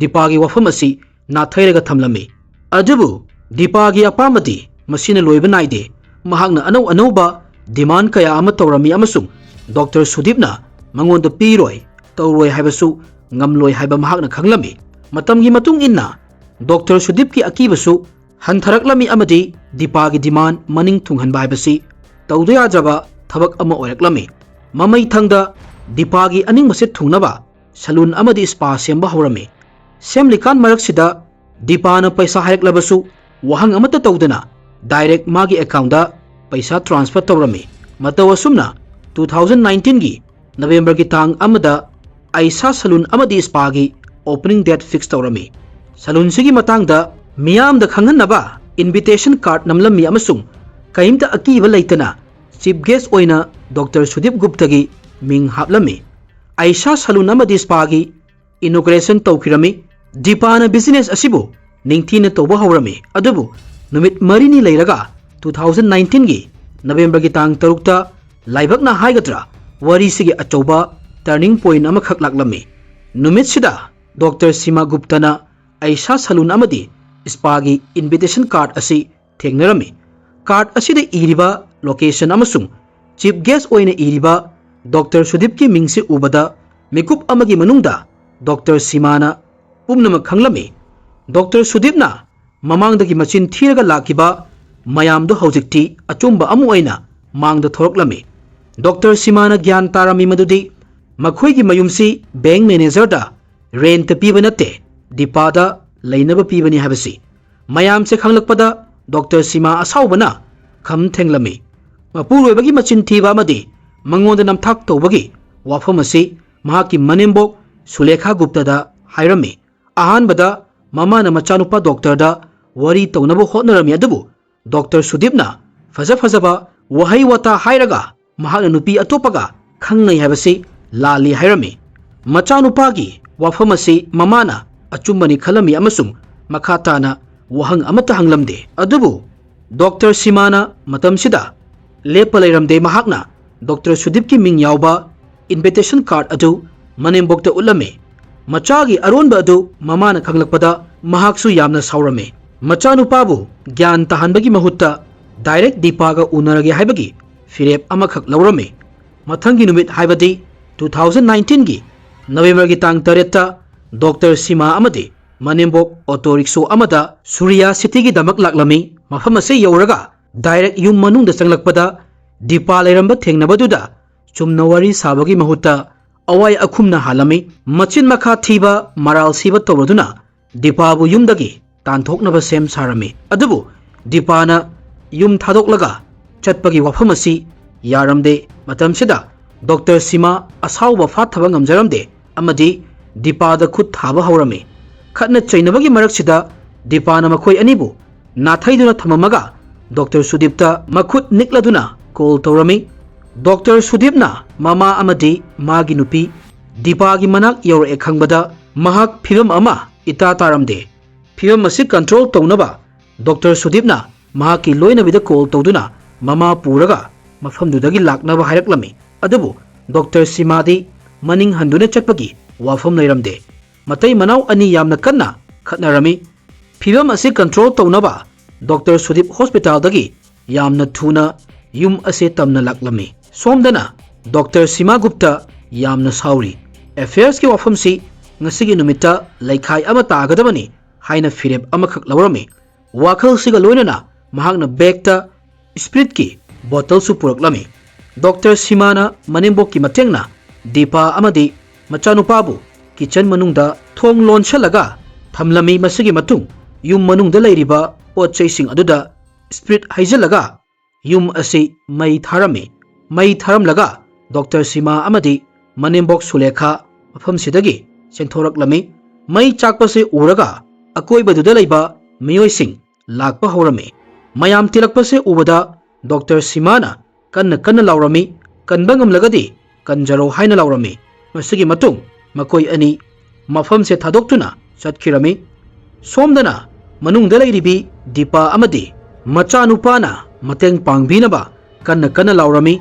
ꯗꯤꯄꯥꯒꯤ ꯋꯥꯐꯝ ꯑꯁꯤ ꯅꯥꯊꯩꯔꯒ ꯊꯝꯂꯝꯃꯤ꯫ ꯑꯗꯨꯕꯨ ꯗꯤꯄꯥꯒꯤ ꯑꯄꯥꯝꯕꯗꯤ ꯃꯁꯤꯅ ꯂꯣꯏꯕ ꯅꯥꯏꯗꯦ꯫ ꯃꯍꯥꯛꯅ ꯑꯅꯧ ꯑꯅꯧꯕ ꯗꯤꯃꯥꯟ ꯀꯌꯥ ꯑꯃ ꯇꯧꯔꯝꯃꯤ ꯑꯃꯁꯨꯡ ꯗꯣꯛꯇꯔ ꯁꯨꯗꯤꯞꯅ ꯃꯉꯣꯟꯗ ꯄꯤꯔꯣꯏ, ꯇꯧꯔꯣꯏ ꯍꯥꯏꯕꯁꯨ ꯉꯝꯂꯣꯏ ꯍꯥꯏꯕ ꯃꯍꯥꯛꯅ ꯈꯪꯂꯝꯃꯤ꯫ ꯃꯇꯝꯒꯤ ꯃꯇꯨꯡ ꯏꯟꯅ ꯗꯣꯛꯇꯔ ꯁꯨꯗꯤꯞꯀꯤ ꯑꯀꯤꯕꯁꯨ ꯍꯟꯊꯔꯛꯂꯝꯃꯤ ꯑꯃꯗꯤ ꯗꯤꯄꯥꯒꯤ ꯗꯤꯃꯥꯟ ꯃꯅꯤꯡ ꯊꯨꯡꯍꯟꯕ ꯍꯥꯏꯕꯁꯤ ꯇꯧꯗ ꯌꯥꯗ꯭ꯔꯕ ꯊꯕꯛ ꯑꯃ ꯑꯣꯏꯔꯛꯂꯝꯃꯤ꯫ ꯃꯃꯩ ꯊꯪꯗ ꯗꯤꯄꯥꯒꯤ ꯑꯅꯤꯡꯕꯁꯦ ꯊꯨꯡꯅꯕ ꯁꯂꯨꯟ ꯑꯃꯗꯤ ꯁ꯭ꯄꯥ ꯁꯦꯝꯕ ꯍꯧꯔꯝꯃꯤ꯫ ꯁꯦꯝꯂꯤꯀꯥꯟ ꯃꯔꯛꯁꯤꯗ ꯗꯤꯄꯥꯅ ꯄꯩꯁꯥ ꯍꯥꯏꯔꯛꯂꯕꯁꯨ ꯋꯥꯍꯪ ꯑꯃꯠꯇ ꯇꯧꯗꯅ ꯗꯥꯏꯔꯦꯛ ꯃꯥꯒꯤ ꯑꯦꯀꯥꯎꯟꯗ ꯄꯩꯁꯥ ꯇ꯭ꯔꯥꯟꯁꯐꯔ ꯇꯧꯔꯝꯃꯤ꯫ ꯃꯇꯧ ꯑꯁꯨꯝꯅ ꯇꯨ ꯊꯥꯎꯖꯟ ꯅꯥꯏꯟꯇꯤꯟꯒꯤ ꯅꯕꯦꯝꯕꯔꯒꯤ ꯇꯥꯡ ꯑꯃꯗ ꯑꯩꯁꯥ ꯁꯂꯨꯟ ꯑꯃꯗꯤ ꯁ꯭ꯄꯥꯒꯤ ꯑꯣꯄꯅꯤꯡ ꯗꯦꯠ ꯐꯤꯛꯁ ꯇꯧꯔꯝꯃꯤ꯫ ꯁꯂꯨꯟꯁꯤꯒꯤ ꯃꯇꯥꯡꯗ ꯃꯤꯌꯥꯝꯗ ꯈꯪꯍꯟꯅꯕ ꯏꯟꯚꯤꯇꯦꯁꯟ ꯀꯥꯔꯗ ꯅꯝꯂꯝꯃꯤ ꯑꯃꯁꯨꯡ ꯀꯔꯤꯝꯇ ꯑꯀꯤꯕ ꯂꯩꯇꯅ ꯆꯤꯐ ꯒꯦꯁ ꯑꯣꯏꯅ ꯗꯣꯛꯇꯔ ꯁꯨꯗꯤꯞ ꯒꯨꯞꯇꯒꯤ ꯃꯤꯡ ꯍꯥꯞꯂꯝꯃꯤ꯫ ꯑꯩꯁꯥ ꯁꯂꯨꯟ ꯑꯃꯗꯤ ꯁ꯭ꯄꯥꯒꯤ ꯏꯅꯣꯒ꯭ꯔꯦꯁꯟ ꯇꯧꯈꯤꯔꯝꯃꯤ꯫ ꯗꯤꯄꯥꯅ ꯕꯤꯖꯤꯅꯦꯁ ꯑꯁꯤꯕꯨ ꯅꯤꯡꯊꯤꯅ ꯇꯧꯕ ꯍꯧꯔꯝꯃꯤ꯫ ꯑꯗꯨꯕꯨ ꯅꯨꯃꯤꯠ ꯃꯔꯤꯅꯤ ꯂꯩꯔꯒ two thousand nineteenꯒꯤ ꯅꯕꯦꯝꯕꯔꯒꯤ ꯇꯥꯡ ꯇꯔꯨꯛꯇ ꯂꯥꯏꯕꯛꯅ ꯍꯥꯏꯒꯗ꯭ꯔꯥ, ꯋꯥꯔꯤꯁꯤꯒꯤ ꯑꯆꯧꯕ ꯇꯔꯅꯤꯡ ꯄꯣꯏꯟ ꯑꯃꯈꯛ ꯂꯥꯛꯂꯝꯃꯤ꯫ ꯅꯨꯃꯤꯠꯁꯤꯗ ꯗꯣꯛꯇꯔ ꯁꯤꯃꯥ ꯒꯨꯞꯇꯅ ꯑꯩꯁꯥ ꯁꯂꯨꯟ ꯑꯃꯗꯤ ꯁ꯭ꯄꯥꯒꯤ ꯏꯟꯚꯤꯇꯦꯁꯟ ꯀꯥꯔꯗ ꯑꯁꯤ ꯊꯦꯡꯅꯔꯝꯃꯤ꯫ ꯀꯥꯔꯗ ꯑꯁꯤꯗ ꯏꯔꯤꯕ ꯂꯣꯀꯦꯁꯟ ꯑꯃꯁꯨꯡ ꯆꯤꯐ ꯒꯦꯁ ꯑꯣꯏꯅ ꯏꯔꯤꯕ ꯗꯣꯛꯇꯔ ꯁꯨꯗꯤꯞꯀꯤ ꯃꯤꯡꯁꯤ ꯎꯕꯗ ꯃꯤꯀꯨꯞ ꯑꯃꯒꯤ ꯃꯅꯨꯡꯗ ꯗꯣꯛꯇꯔ ꯁꯤꯃꯥꯅ ꯄꯨꯝꯅꯃꯛ ꯈꯪꯂꯝꯃꯤ꯫ ꯗꯣꯛꯇꯔ ꯁꯨꯗꯤꯞꯅ ꯃꯃꯥꯡꯗꯒꯤ ꯃꯆꯤꯟ ꯊꯤꯔꯒ ꯂꯥꯛꯈꯤꯕ ꯃꯌꯥꯝꯗꯨ ꯍꯧꯖꯤꯛꯇꯤ ꯑꯆꯨꯝꯕ ꯑꯃ ꯑꯣꯏꯅ ꯃꯥꯡꯗ ꯊꯣꯔꯛꯂꯝꯃꯤ꯫ ꯗꯣꯛꯇꯔ ꯁꯤꯃꯥꯅ ꯒ꯭ꯌꯥꯟ ꯇꯥꯔꯝꯃꯤ ꯃꯗꯨꯗꯤ ꯃꯈꯣꯏꯒꯤ ꯃꯌꯨꯝꯁꯤ ꯕꯦꯡꯛ ꯃꯦꯅꯦꯖꯔꯗ ꯔꯦꯟꯠꯇ ꯄꯤꯕ ꯅꯠꯇꯦ, ꯗꯤꯄꯥꯗ ꯂꯩꯅꯕ ꯄꯤꯕꯅꯤ ꯍꯥꯏꯕꯁꯤ꯫ ꯃꯌꯥꯝꯁꯦ ꯈꯪꯂꯛꯄꯗ ꯗꯣꯛꯇꯔ ꯁꯤꯃꯥ ꯑꯁꯥꯎꯕꯅ ꯈꯝ ꯊꯦꯡꯂꯝꯃꯤ꯫ ꯃꯄꯨꯔꯣꯏꯕꯒꯤ ꯃꯆꯤꯟ ꯊꯤꯕ ꯑꯃꯗꯤ ꯃꯉꯣꯟꯗ ꯅꯝꯊꯥꯛ ꯇꯧꯕꯒꯤ ꯋꯥꯐꯝ ꯑꯁꯤ ꯃꯍꯥꯛꯀꯤ ꯃꯅꯦꯝꯕꯣꯛ ꯁꯨꯂꯦꯈꯥ ꯒꯨꯞꯇꯗ ꯍꯥꯏꯔꯝꯃꯤ꯫ ꯑꯍꯥꯟꯕꯗ ꯃꯃꯥꯅ ꯃꯆꯥꯅꯨꯄꯥ ꯗꯣꯛꯇꯔꯗ ꯋꯥꯔꯤ ꯇꯧꯅꯕ ꯍꯣꯠꯅꯔꯝꯃꯤ, ꯑꯗꯨꯕꯨ ꯗꯣꯛꯇꯔ ꯁꯨꯗꯤꯞꯅ ꯐꯖ ꯐꯖꯕ ꯋꯥꯍꯩ ꯋꯥꯇꯥ ꯍꯥꯏꯔꯒ ꯃꯍꯥꯛꯅ ꯅꯨꯄꯤ ꯑꯇꯣꯞꯄꯒ ꯈꯪꯅꯩ ꯍꯥꯏꯕꯁꯤ ꯂꯥꯜꯂꯤ ꯍꯥꯏꯔꯝꯃꯤ꯫ ꯃꯆꯥꯅꯨꯄꯥꯒꯤ ꯋꯥꯐꯝ ꯑꯁꯤ ꯃꯃꯥꯅ ꯑꯆꯨꯝꯕꯅꯤ ꯈꯜꯂꯝꯃꯤ ꯑꯃꯁꯨꯡ ꯃꯈꯥ ꯇꯥꯅ ꯋꯥꯍꯪ ꯑꯃꯠꯇ ꯍꯪꯂꯝꯗꯦ꯫ ꯑꯗꯨꯕꯨ ꯗꯣꯛꯇꯔ ꯁꯤꯃꯥꯅ ꯃꯇꯝꯁꯤꯗ ꯂꯦꯞꯄ ꯂꯩꯔꯝꯗꯦ꯫ ꯃꯍꯥꯛꯅ ꯗꯣꯛꯇꯔ ꯁꯨꯗꯤꯞꯀꯤ ꯃꯤꯡ ꯌꯥꯎꯕ ꯏꯟꯚꯤꯇꯦꯁꯟ ꯀꯥꯔꯗ ꯑꯗꯨ ꯃꯅꯦꯝꯕꯣꯛꯇ ꯎꯠꯂꯝꯃꯤ꯫ ꯃꯆꯥꯒꯤ ꯑꯔꯣꯟꯕ ꯑꯗꯨ ꯃꯃꯥꯅ ꯈꯪꯂꯛꯄꯗ ꯃꯍꯥꯛꯁꯨ ꯌꯥꯝꯅ ꯁꯥꯎꯔꯝꯃꯤ꯫ ꯃꯆꯥꯅꯨꯄꯥꯕꯨ ꯒ꯭ꯌꯥꯟ ꯇꯥꯍꯟꯕꯒꯤ ꯃꯍꯨꯠꯇ ꯗꯥꯏꯔꯦꯛ ꯗꯤꯄꯥꯒ ꯎꯅꯔꯒꯦ ꯍꯥꯏꯕꯒꯤ ꯐꯤꯔꯦꯞ ꯑꯃꯈꯛ ꯂꯧꯔꯝꯃꯤ꯫ ꯃꯊꯪꯒꯤ ꯅꯨꯃꯤꯠ, ꯍꯥꯏꯕꯗꯤ two thousand nineteenꯒꯤ ꯅꯕꯦꯝꯕꯔꯒꯤ ꯇꯥꯡ ꯇꯔꯦꯠꯇ ꯗꯣꯛꯇꯔ ꯁꯤꯃꯥ ꯑꯃꯗꯤ ꯃꯅꯦꯝꯕꯣꯛ ꯑꯣꯇꯣ ꯔꯤꯛꯁꯣ ꯑꯃꯗ ꯁꯨꯔꯤꯌꯥ ꯁꯤꯇꯤꯒꯤꯗꯃꯛ ꯂꯥꯛꯂꯝꯃꯤ꯫ ꯃꯐꯝ ꯑꯁꯤ ꯌꯧꯔꯒ ꯗꯥꯏꯔꯦꯛ ꯌꯨꯝ ꯃꯅꯨꯡꯗ ꯆꯪꯂꯛꯄꯗ ꯗꯤꯄꯥ ꯂꯩꯔꯝꯕ ꯊꯦꯡꯅꯕꯗꯨꯗ ꯆꯨꯝꯅ ꯋꯥꯔꯤ ꯁꯥꯕꯒꯤ ꯃꯍꯨꯠꯇ ꯑꯋꯥꯏ ꯑꯈꯨꯝꯅ ꯍꯥꯜꯂꯝꯃꯤ꯫ ꯃꯆꯤꯟ ꯃꯈꯥ ꯊꯤꯕ, ꯃꯔꯥꯜ ꯁꯤꯕ ꯇꯧꯔꯗꯨꯅ ꯗꯤꯄꯥꯕꯨ ꯌꯨꯝꯗꯒꯤ ꯇꯥꯟꯊꯣꯛꯅꯕ ꯁꯦꯝ ꯁꯥꯔꯝꯃꯤ꯫ ꯑꯗꯨꯕꯨ ꯗꯤꯄꯥꯅ ꯌꯨꯝ ꯊꯥꯗꯣꯛꯂꯒ ꯆꯠꯄꯒꯤ ꯋꯥꯐꯝ ꯑꯁꯤ ꯌꯥꯔꯝꯗꯦ꯫ ꯃꯇꯝꯁꯤꯗ ꯗꯣꯛꯇꯔ ꯁꯤꯃꯥ ꯑꯁꯥꯎꯕ ꯐꯥꯊꯕ ꯉꯝꯖꯔꯝꯗꯦ꯫ ꯑꯃꯗꯤ ꯗꯤꯄꯥꯗ ꯈꯨꯠ ꯊꯥꯕ ꯍꯧꯔꯝꯃꯤ꯫ ꯈꯠꯅ ꯆꯩꯅꯕꯒꯤ ꯃꯔꯛꯁꯤꯗ ꯗꯤꯄꯥꯅ ꯃꯈꯣꯏ ꯑꯅꯤꯕꯨ ꯅꯥꯊꯩꯗꯨꯅ ꯊꯝꯃꯝꯃꯒ ꯗꯣꯛꯇꯔ ꯁꯨꯗꯤꯞꯇ ꯃꯈꯨꯠ ꯅꯤꯛꯂꯗꯨꯅ ꯀꯣꯜ ꯇꯧꯔꯝꯃꯤ꯫ ꯗꯣꯛꯇꯔ ꯁꯨꯗꯤꯞꯅ ꯃꯃꯥ ꯑꯃꯗꯤ ꯃꯥꯒꯤ ꯅꯨꯄꯤ ꯗꯤꯄꯥꯒꯤ ꯃꯅꯥꯛ ꯌꯧꯔꯛꯑꯦ ꯈꯪꯕꯗ ꯃꯍꯥꯛ ꯐꯤꯕꯝ ꯑꯃ ꯏꯇꯥ ꯇꯥꯔꯝꯗꯦ꯫ ꯐꯤꯕꯝ ꯑꯁꯤ ꯀꯟꯇ꯭ꯔꯣꯜ ꯇꯧꯅꯕ ꯗꯣꯛꯇꯔ ꯁꯨꯗꯤꯞꯅ ꯃꯍꯥꯛꯀꯤ ꯂꯣꯏꯅꯕꯤꯗ ꯀꯣꯜ ꯇꯧꯗꯨꯅ ꯃꯃꯥ ꯄꯨꯔꯒ ꯃꯐꯝꯗꯨꯗꯒꯤ ꯂꯥꯛꯅꯕ ꯍꯥꯏꯔꯛꯂꯝꯃꯤ꯫ ꯑꯗꯨꯕꯨ ꯗꯣꯛꯇꯔ ꯁꯤꯃꯥꯗꯤ ꯃꯅꯤꯡ ꯍꯟꯗꯨꯅ ꯆꯠꯄꯒꯤ ꯋꯥꯐꯝ ꯂꯩꯔꯝꯗꯦ꯫ ꯃꯇꯩ ꯃꯅꯥꯎ ꯑꯅꯤ ꯌꯥꯝꯅ ꯀꯟꯅ ꯈꯠꯅꯔꯝꯃꯤ꯫ ꯐꯤꯕꯝ ꯑꯁꯤ ꯀꯟꯇ꯭ꯔꯣꯜ ꯇꯧꯅꯕ ꯗꯣꯛꯇꯔ ꯁꯨꯗꯤꯞ ꯍꯣꯁꯄꯤꯇꯥꯜꯗꯒꯤ ꯌꯥꯝꯅ ꯊꯨꯅ ꯌꯨꯝ ꯑꯁꯦ ꯇꯝꯅ ꯂꯥꯛꯂꯝꯃꯤ꯫ ꯁꯣꯝꯗꯅ ꯗꯣꯛꯇꯔ ꯁꯤꯃꯥ ꯒꯨꯞꯇ ꯌꯥꯝꯅ ꯁꯥꯎꯔꯤ꯫ ꯑꯦꯐꯤꯌꯔꯁꯀꯤ ꯋꯥꯐꯝꯁꯤ ꯉꯁꯤꯒꯤ ꯅꯨꯃꯤꯠꯇ ꯂꯩꯈꯥꯏ ꯑꯃ ꯇꯥꯒꯗꯕꯅꯤ ꯍꯥꯏꯅ ꯐꯤꯔꯦꯞ ꯑꯃꯈꯛ ꯂꯧꯔꯝꯃꯤ꯫ ꯋꯥꯈꯜꯁꯤꯒ ꯂꯣꯏꯅꯅ ꯃꯍꯥꯛꯅ ꯕꯦꯒꯇ ꯁ꯭ꯄꯤꯔꯤꯠꯀꯤ ꯕꯣꯇꯜꯁꯨ ꯄꯨꯔꯛꯂꯝꯃꯤ꯫ ꯗꯣꯛꯇꯔ ꯁꯤꯃꯥꯅ ꯃꯅꯦꯝꯕꯣꯛꯀꯤ ꯃꯇꯦꯡꯅ ꯗꯤꯄꯥ ꯑꯃꯗꯤ ꯃꯆꯥꯅꯨꯄꯥꯕꯨ ꯀꯤꯆꯟ ꯃꯅꯨꯡꯗ ꯊꯣꯡ ꯂꯣꯟꯁꯜꯂꯒ ꯊꯝꯂꯝꯃꯤ꯫ ꯃꯁꯤꯒꯤ ꯃꯇꯨꯡ ꯌꯨꯝ ꯃꯅꯨꯡꯗ ꯂꯩꯔꯤꯕ ꯄꯣꯠ ꯆꯩꯁꯤꯡ ꯑꯗꯨꯗ ꯁ꯭ꯄꯤꯔꯤꯠ ꯍꯩꯖꯤꯜꯂꯒ ꯌꯨꯝ ꯑꯁꯤ ꯃꯩ ꯊꯥꯔꯝꯃꯤ꯫ ꯃꯩ ꯊꯥꯔꯝꯂꯒ ꯗꯣꯛꯇꯔ ꯁꯤꯃꯥ ꯑꯃꯗꯤ ꯃꯅꯦꯝꯕꯣꯛ ꯁꯨꯂꯦꯈꯥ ꯃꯐꯝꯁꯤꯗꯒꯤ ꯆꯦꯟꯊꯣꯔꯛꯂꯝꯃꯤ꯫ ꯃꯩ ꯆꯥꯛꯄꯁꯤ ꯎꯔꯒ ꯑꯀꯣꯏꯕꯗꯨꯗ ꯂꯩꯕ ꯃꯤꯑꯣꯏꯁꯤꯡ ꯂꯥꯛꯄ ꯍꯧꯔꯝꯃꯤ꯫ ꯃꯌꯥꯝ ꯇꯤꯜꯂꯛꯄꯁꯤ ꯎꯕꯗ ꯗꯣꯛꯇꯔ ꯁꯤꯃꯥꯅ ꯀꯟꯅ ꯀꯟꯅ ꯂꯥꯎꯔꯝꯃꯤ꯫ "ꯀꯟꯕ ꯉꯝꯂꯒꯗꯤ ꯀꯟꯖꯔꯣ" ꯍꯥꯏꯅ ꯂꯥꯎꯔꯝꯃꯤ꯫ ꯃꯁꯤꯒꯤ ꯃꯇꯨꯡ ꯃꯈꯣꯏ ꯑꯅꯤ ꯃꯐꯝꯁꯦ ꯊꯥꯗꯣꯛꯇꯨꯅ ꯆꯠꯈꯤꯔꯝꯃꯤ꯫ ꯁꯣꯝꯗꯅ ꯃꯅꯨꯡꯗ ꯂꯩꯔꯤꯕꯤ ꯗꯤꯄꯥ ꯑꯃꯗꯤ ꯃꯆꯥꯅꯨꯄꯥꯅ ꯃꯇꯦꯡ ꯄꯥꯡꯕꯤꯅꯕ ꯀꯟꯅ ꯀꯟꯅ ꯂꯥꯎꯔꯝꯃꯤ꯫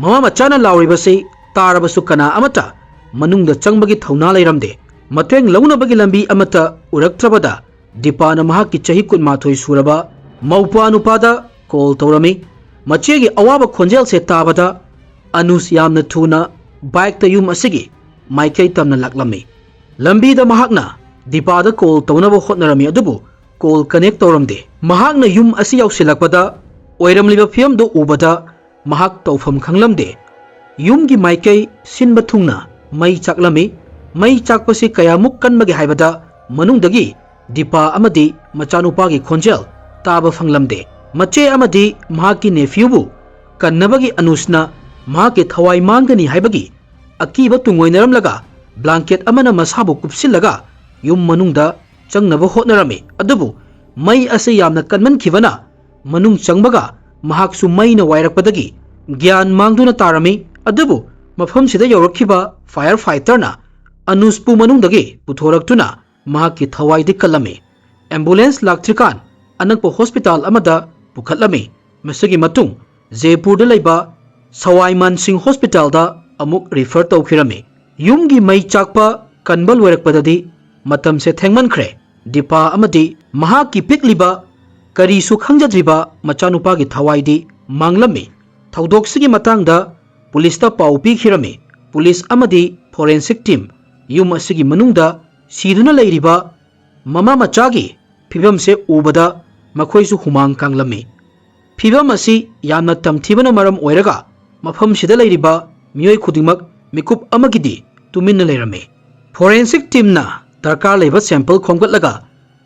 ꯃꯃꯥ ꯃꯆꯥꯅ ꯂꯥꯎꯔꯤꯕꯁꯤ ꯇꯥꯔꯕꯁꯨ ꯀꯅꯥ ꯑꯃꯠꯇ ꯃꯅꯨꯡꯗ ꯆꯪꯕꯒꯤ ꯊꯧꯅꯥ ꯂꯩꯔꯝꯗꯦ꯫ ꯃꯇꯦꯡ ꯂꯧꯅꯕꯒꯤ ꯂꯝꯕꯤ ꯑꯃꯠꯇ ꯎꯔꯛꯇ꯭ꯔꯕꯗ ꯗꯤꯄꯥꯅ ꯃꯍꯥꯛꯀꯤ ꯆꯍꯤ ꯀꯨꯟꯃꯥꯊꯣꯏ ꯁꯨꯔꯕ ꯃꯧꯄ꯭ꯋꯥ ꯅꯨꯄꯥꯗ ꯀꯣꯜ ꯇꯧꯔꯝꯃꯤ꯫ ꯃꯆꯦꯒꯤ ꯑꯋꯥꯕ ꯈꯣꯟꯖꯦꯜꯁꯦ ꯇꯥꯕꯗ ꯑꯅꯨꯁ ꯌꯥꯝꯅ ꯊꯨꯅ ꯕꯥꯏꯛꯇ ꯌꯨꯝ ꯑꯁꯤꯒꯤ ꯃꯥꯏꯀꯩ ꯇꯝꯅ ꯂꯥꯛꯂꯝꯃꯤ꯫ ꯂꯝꯕꯤꯗ ꯃꯍꯥꯛꯅ ꯗꯤꯄꯥꯗ ꯀꯣꯜ ꯇꯧꯅꯕ ꯍꯣꯠꯅꯔꯝꯃꯤ, ꯑꯗꯨꯕꯨ ꯀꯣꯜ ꯀꯅꯦꯛ ꯇꯧꯔꯝꯗꯦ꯫ ꯃꯍꯥꯛꯅ ꯌꯨꯝ ꯑꯁꯤ ꯌꯧꯁꯤꯜꯂꯛꯄꯗ ꯑꯣꯏꯔꯝꯂꯤꯕ ꯐꯤꯕꯝꯗꯨ ꯎꯕꯗ ꯃꯍꯥꯛ ꯇꯧꯐꯝ ꯈꯪꯂꯝꯗꯦ꯫ ꯌꯨꯝꯒꯤ ꯃꯥꯏꯀꯩ ꯁꯤꯟꯕ ꯊꯨꯡꯅ ꯃꯩ ꯆꯥꯛꯂꯝꯃꯤ꯫ ꯃꯩ ꯆꯥꯛꯄꯁꯤ ꯀꯌꯥꯃꯨꯛ ꯀꯟꯕꯒꯦ ꯍꯥꯏꯕꯗ ꯃꯅꯨꯡꯗꯒꯤ ꯗꯤꯄꯥ ꯑꯃꯗꯤ ꯃꯆꯥꯅꯨꯄꯥꯒꯤ ꯈꯣꯟꯖꯦꯜ ꯇꯥꯕ ꯐꯪꯂꯝꯗꯦ꯫ ꯃꯆꯦ ꯑꯃꯗꯤ ꯃꯍꯥꯛꯀꯤ ꯅꯦꯐ꯭ꯌꯨꯕꯨ ꯀꯟꯅꯕꯒꯤ ꯑꯅꯨꯁꯅ ꯃꯍꯥꯛꯀꯤ ꯊꯋꯥꯏ ꯃꯥꯡꯒꯅꯤ ꯍꯥꯏꯕꯒꯤ ꯑꯀꯤꯕ ꯇꯨꯡꯑꯣꯏꯅꯔꯝꯂꯒ ꯕ꯭ꯂꯥꯡꯀꯦꯠ ꯑꯃꯅ ꯃꯁꯥꯕꯨ ꯀꯨꯞꯁꯤꯜꯂꯒ ꯌꯨꯝ ꯃꯅꯨꯡꯗ ꯆꯪꯅꯕ ꯍꯣꯠꯅꯔꯝꯃꯤ꯫ ꯑꯗꯨꯕꯨ ꯃꯩ ꯑꯁꯤ ꯌꯥꯝꯅ ꯀꯟꯃꯟꯈꯤꯕꯅ ꯃꯅꯨꯡ ꯆꯪꯕꯒ ꯃꯍꯥꯛꯁꯨ ꯃꯩꯅ ꯋꯥꯏꯔꯛꯄꯗꯒꯤ ꯒ꯭ꯌꯥꯟ ꯃꯥꯡꯗꯨꯅ ꯇꯥꯔꯝꯃꯤ꯫ ꯑꯗꯨꯕꯨ ꯃꯐꯝꯁꯤꯗ ꯌꯧꯔꯛꯈꯤꯕ ꯐꯥꯌꯔ ꯐꯥꯏꯇꯔꯅ ꯑꯅꯨꯁꯄꯨ ꯃꯅꯨꯡꯗꯒꯤ ꯄꯨꯊꯣꯔꯛꯇꯨꯅ ꯃꯍꯥꯛꯀꯤ ꯊꯋꯥꯏꯗꯤ ꯀꯜꯂꯝꯃꯤ꯫ ꯑꯦꯝꯕꯨꯂꯦꯟꯁ ꯂꯥꯛꯇ꯭ꯔꯤꯀꯥꯟ ꯑꯅꯛꯄ ꯍꯣꯁꯄꯤꯇꯥꯜ ꯑꯃꯗ ꯄꯨꯈꯠꯂꯝꯃꯤ꯫ ꯃꯁꯤꯒꯤ ꯃꯇꯨꯡ ꯖꯦꯄꯨꯔꯗ ꯂꯩꯕ ꯁꯋꯥꯏ ꯃꯥꯟꯁꯤꯡ ꯍꯣꯁꯄꯤꯇꯥꯜꯗ ꯑꯃꯨꯛ ꯔꯤꯐꯔ ꯇꯧꯈꯤꯔꯝꯃꯤ꯫ ꯌꯨꯝꯒꯤ ꯃꯩ ꯆꯥꯛꯄ ꯀꯟꯕ ꯂꯣꯏꯔꯛꯄꯗꯗꯤ ꯃꯇꯝꯁꯦ ꯊꯦꯡꯃꯟꯈ꯭ꯔꯦ꯫ ꯗꯤꯄꯥ ꯑꯃꯗꯤ ꯃꯍꯥꯛꯀꯤ ꯄꯤꯛꯂꯤꯕ, ꯀꯔꯤꯁꯨ ꯈꯪꯖꯗ꯭ꯔꯤꯕ ꯃꯆꯥꯅꯨꯄꯥꯒꯤ ꯊꯋꯥꯏꯗꯤ ꯃꯥꯡꯂꯝꯃꯤ꯫ ꯊꯧꯗꯣꯛꯁꯤꯒꯤ ꯃꯇꯥꯡꯗ ꯄꯨꯂꯤꯁꯇ ꯄꯥꯎ ꯄꯤꯈꯤꯔꯝꯃꯤ꯫ ꯄꯨꯂꯤꯁ ꯑꯃꯗꯤ ꯐꯣꯔꯦꯟꯁꯤꯛ ꯇꯤꯝ ꯌꯨꯝ ꯑꯁꯤꯒꯤ ꯃꯅꯨꯡꯗ ꯁꯤꯗꯨꯅ ꯂꯩꯔꯤꯕ ꯃꯃꯥ ꯃꯆꯥꯒꯤ ꯐꯤꯕꯝꯁꯦ ꯎꯕꯗ ꯃꯈꯣꯏꯁꯨ ꯍꯨꯃꯥꯡ ꯀꯥꯡꯂꯝꯃꯤ꯫ ꯐꯤꯕꯝ ꯑꯁꯤ ꯌꯥꯝꯅ ꯇꯝꯊꯤꯕꯅ ꯃꯔꯝ ꯑꯣꯏꯔꯒ ꯃꯐꯝꯁꯤꯗ ꯂꯩꯔꯤꯕ ꯃꯤꯑꯣꯏ ꯈꯨꯗꯤꯡꯃꯛ ꯃꯤꯀꯨꯞ ꯑꯃꯒꯤꯗꯤ ꯇꯨꯃꯤꯟꯅ ꯂꯩꯔꯝꯃꯤ꯫ ꯐꯣꯔꯦꯟꯁꯤꯛ ꯇꯤꯝꯅ ꯗꯔꯀꯥꯔ ꯂꯩꯕ ꯁꯦꯝꯄꯜ ꯈꯣꯝꯒꯠꯂꯒ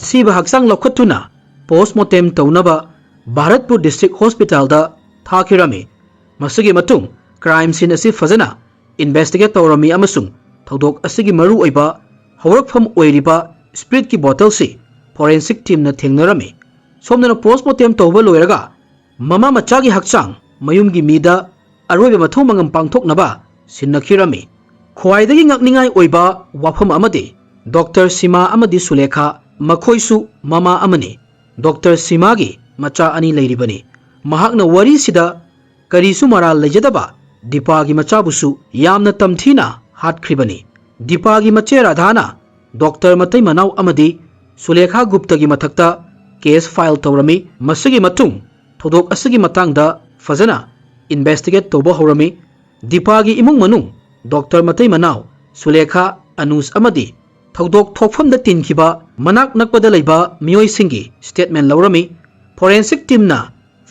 ꯑꯁꯤꯕ ꯍꯛꯆꯥꯡ ꯂꯧꯈꯠꯇꯨꯅ ꯄꯣꯁꯃꯣꯔꯇꯦꯝ ꯇꯧꯅꯕ ꯚꯥꯔꯠꯄꯨꯔ ꯗꯤꯁꯇ꯭ꯔꯤꯛ ꯍꯣꯁꯄꯤꯇꯥꯜꯗ ꯊꯥꯈꯤꯔꯝꯃꯤ꯫ ꯃꯁꯤꯒꯤ ꯃꯇꯨꯡ ꯀ꯭ꯔꯥꯏꯝ ꯁꯤꯟ ꯑꯁꯤ ꯐꯖꯅ ꯏꯟꯚꯦꯁꯇꯤꯒꯦꯠ ꯇꯧꯔꯝꯃꯤ ꯑꯃꯁꯨꯡ ꯊꯧꯗꯣꯛ ꯑꯁꯤꯒꯤ ꯃꯔꯨꯑꯣꯏꯕ ꯍꯧꯔꯛꯐꯝ ꯑꯣꯏꯔꯤꯕ ꯁ꯭ꯄꯤꯔꯤꯠꯀꯤ ꯕꯣꯇꯜꯁꯤ ꯐꯣꯔꯦꯟꯁꯤꯛ ꯇꯤꯝꯅ ꯊꯦꯡꯅꯔꯝꯃꯤ꯫ ꯁꯣꯝꯗꯅ ꯄꯣꯁꯃꯣꯔꯇꯦꯝ ꯇꯧꯕ ꯂꯣꯏꯔꯒ ꯃꯃꯥ ꯃꯆꯥꯒꯤ ꯍꯛꯆꯥꯡ ꯃꯌꯨꯝꯒꯤ ꯃꯤꯗ ꯑꯔꯣꯏꯕ ꯃꯊꯧ ꯃꯉꯝ ꯄꯥꯡꯊꯣꯛꯅꯕ ꯁꯤꯟꯅꯈꯤꯔꯝꯃꯤ꯫ ꯈ꯭ꯋꯥꯏꯗꯒꯤ ꯉꯛꯅꯤꯡꯉꯥꯏ ꯑꯣꯏꯕ ꯋꯥꯐꯝ ꯑꯃꯗꯤ ꯗꯣꯛꯇꯔ ꯁꯤꯃꯥ ꯑꯃꯗꯤ ꯁꯨꯂꯦꯈꯥ, ꯃꯈꯣꯏꯁꯨ ꯃꯃꯥ ꯑꯃꯅꯤ꯫ ꯗꯣꯛꯇꯔ ꯁꯤꯃꯥꯒꯤ ꯃꯆꯥ ꯑꯅꯤ ꯂꯩꯔꯤꯕꯅꯤ꯫ ꯃꯍꯥꯛꯅ ꯋꯥꯔꯤꯁꯤꯗ ꯀꯔꯤꯁꯨ ꯃꯔꯥꯜ ꯂꯩꯖꯗꯕ ꯗꯤꯄꯥꯒꯤ ꯃꯆꯥꯕꯨꯁꯨ ꯌꯥꯝꯅ ꯇꯝꯊꯤꯅ ꯍꯥꯠꯈ꯭ꯔꯤꯕꯅꯤ꯫ ꯗꯤꯄꯥꯒꯤ ꯃꯆꯦ ꯔꯥꯙꯥꯅ ꯗꯣꯛꯇꯔ ꯃꯇꯩ ꯃꯅꯥꯎ ꯑꯃꯗꯤ ꯁꯨꯂꯦꯈꯥ ꯒꯨꯞꯇꯒꯤ ꯃꯊꯛꯇ ꯀꯦꯁ ꯐꯥꯏꯜ ꯇꯧꯔꯝꯃꯤ꯫ ꯃꯁꯤꯒꯤ ꯃꯇꯨꯡ ꯊꯧꯗꯣꯛ ꯑꯁꯤꯒꯤ ꯃꯇꯥꯡꯗ ꯐꯖꯅ ꯏꯟꯚꯦꯁꯇꯤꯒꯦꯠ ꯇꯧꯕ ꯍꯧꯔꯝꯃꯤ꯫ ꯗꯤꯄꯥꯒꯤ ꯏꯃꯨꯡ ꯃꯅꯨꯡ, ꯗꯣꯛꯇꯔ ꯃꯇꯩ ꯃꯅꯥꯎ, ꯁꯨꯂꯦꯈꯥ, ꯑꯅꯨꯁ ꯑꯃꯗꯤ ꯊꯧꯗꯣꯛ ꯊꯣꯛꯐꯝꯗ ꯇꯤꯟꯈꯤꯕ ꯃꯅꯥꯛ ꯅꯛꯄꯗ ꯂꯩꯕ ꯃꯤꯑꯣꯏꯁꯤꯡꯒꯤ ꯁ꯭ꯇꯦꯠꯃꯦꯟ ꯂꯧꯔꯝꯃꯤ꯫ ꯐꯣꯔꯦꯟꯁꯤꯛ ꯇꯤꯝꯅ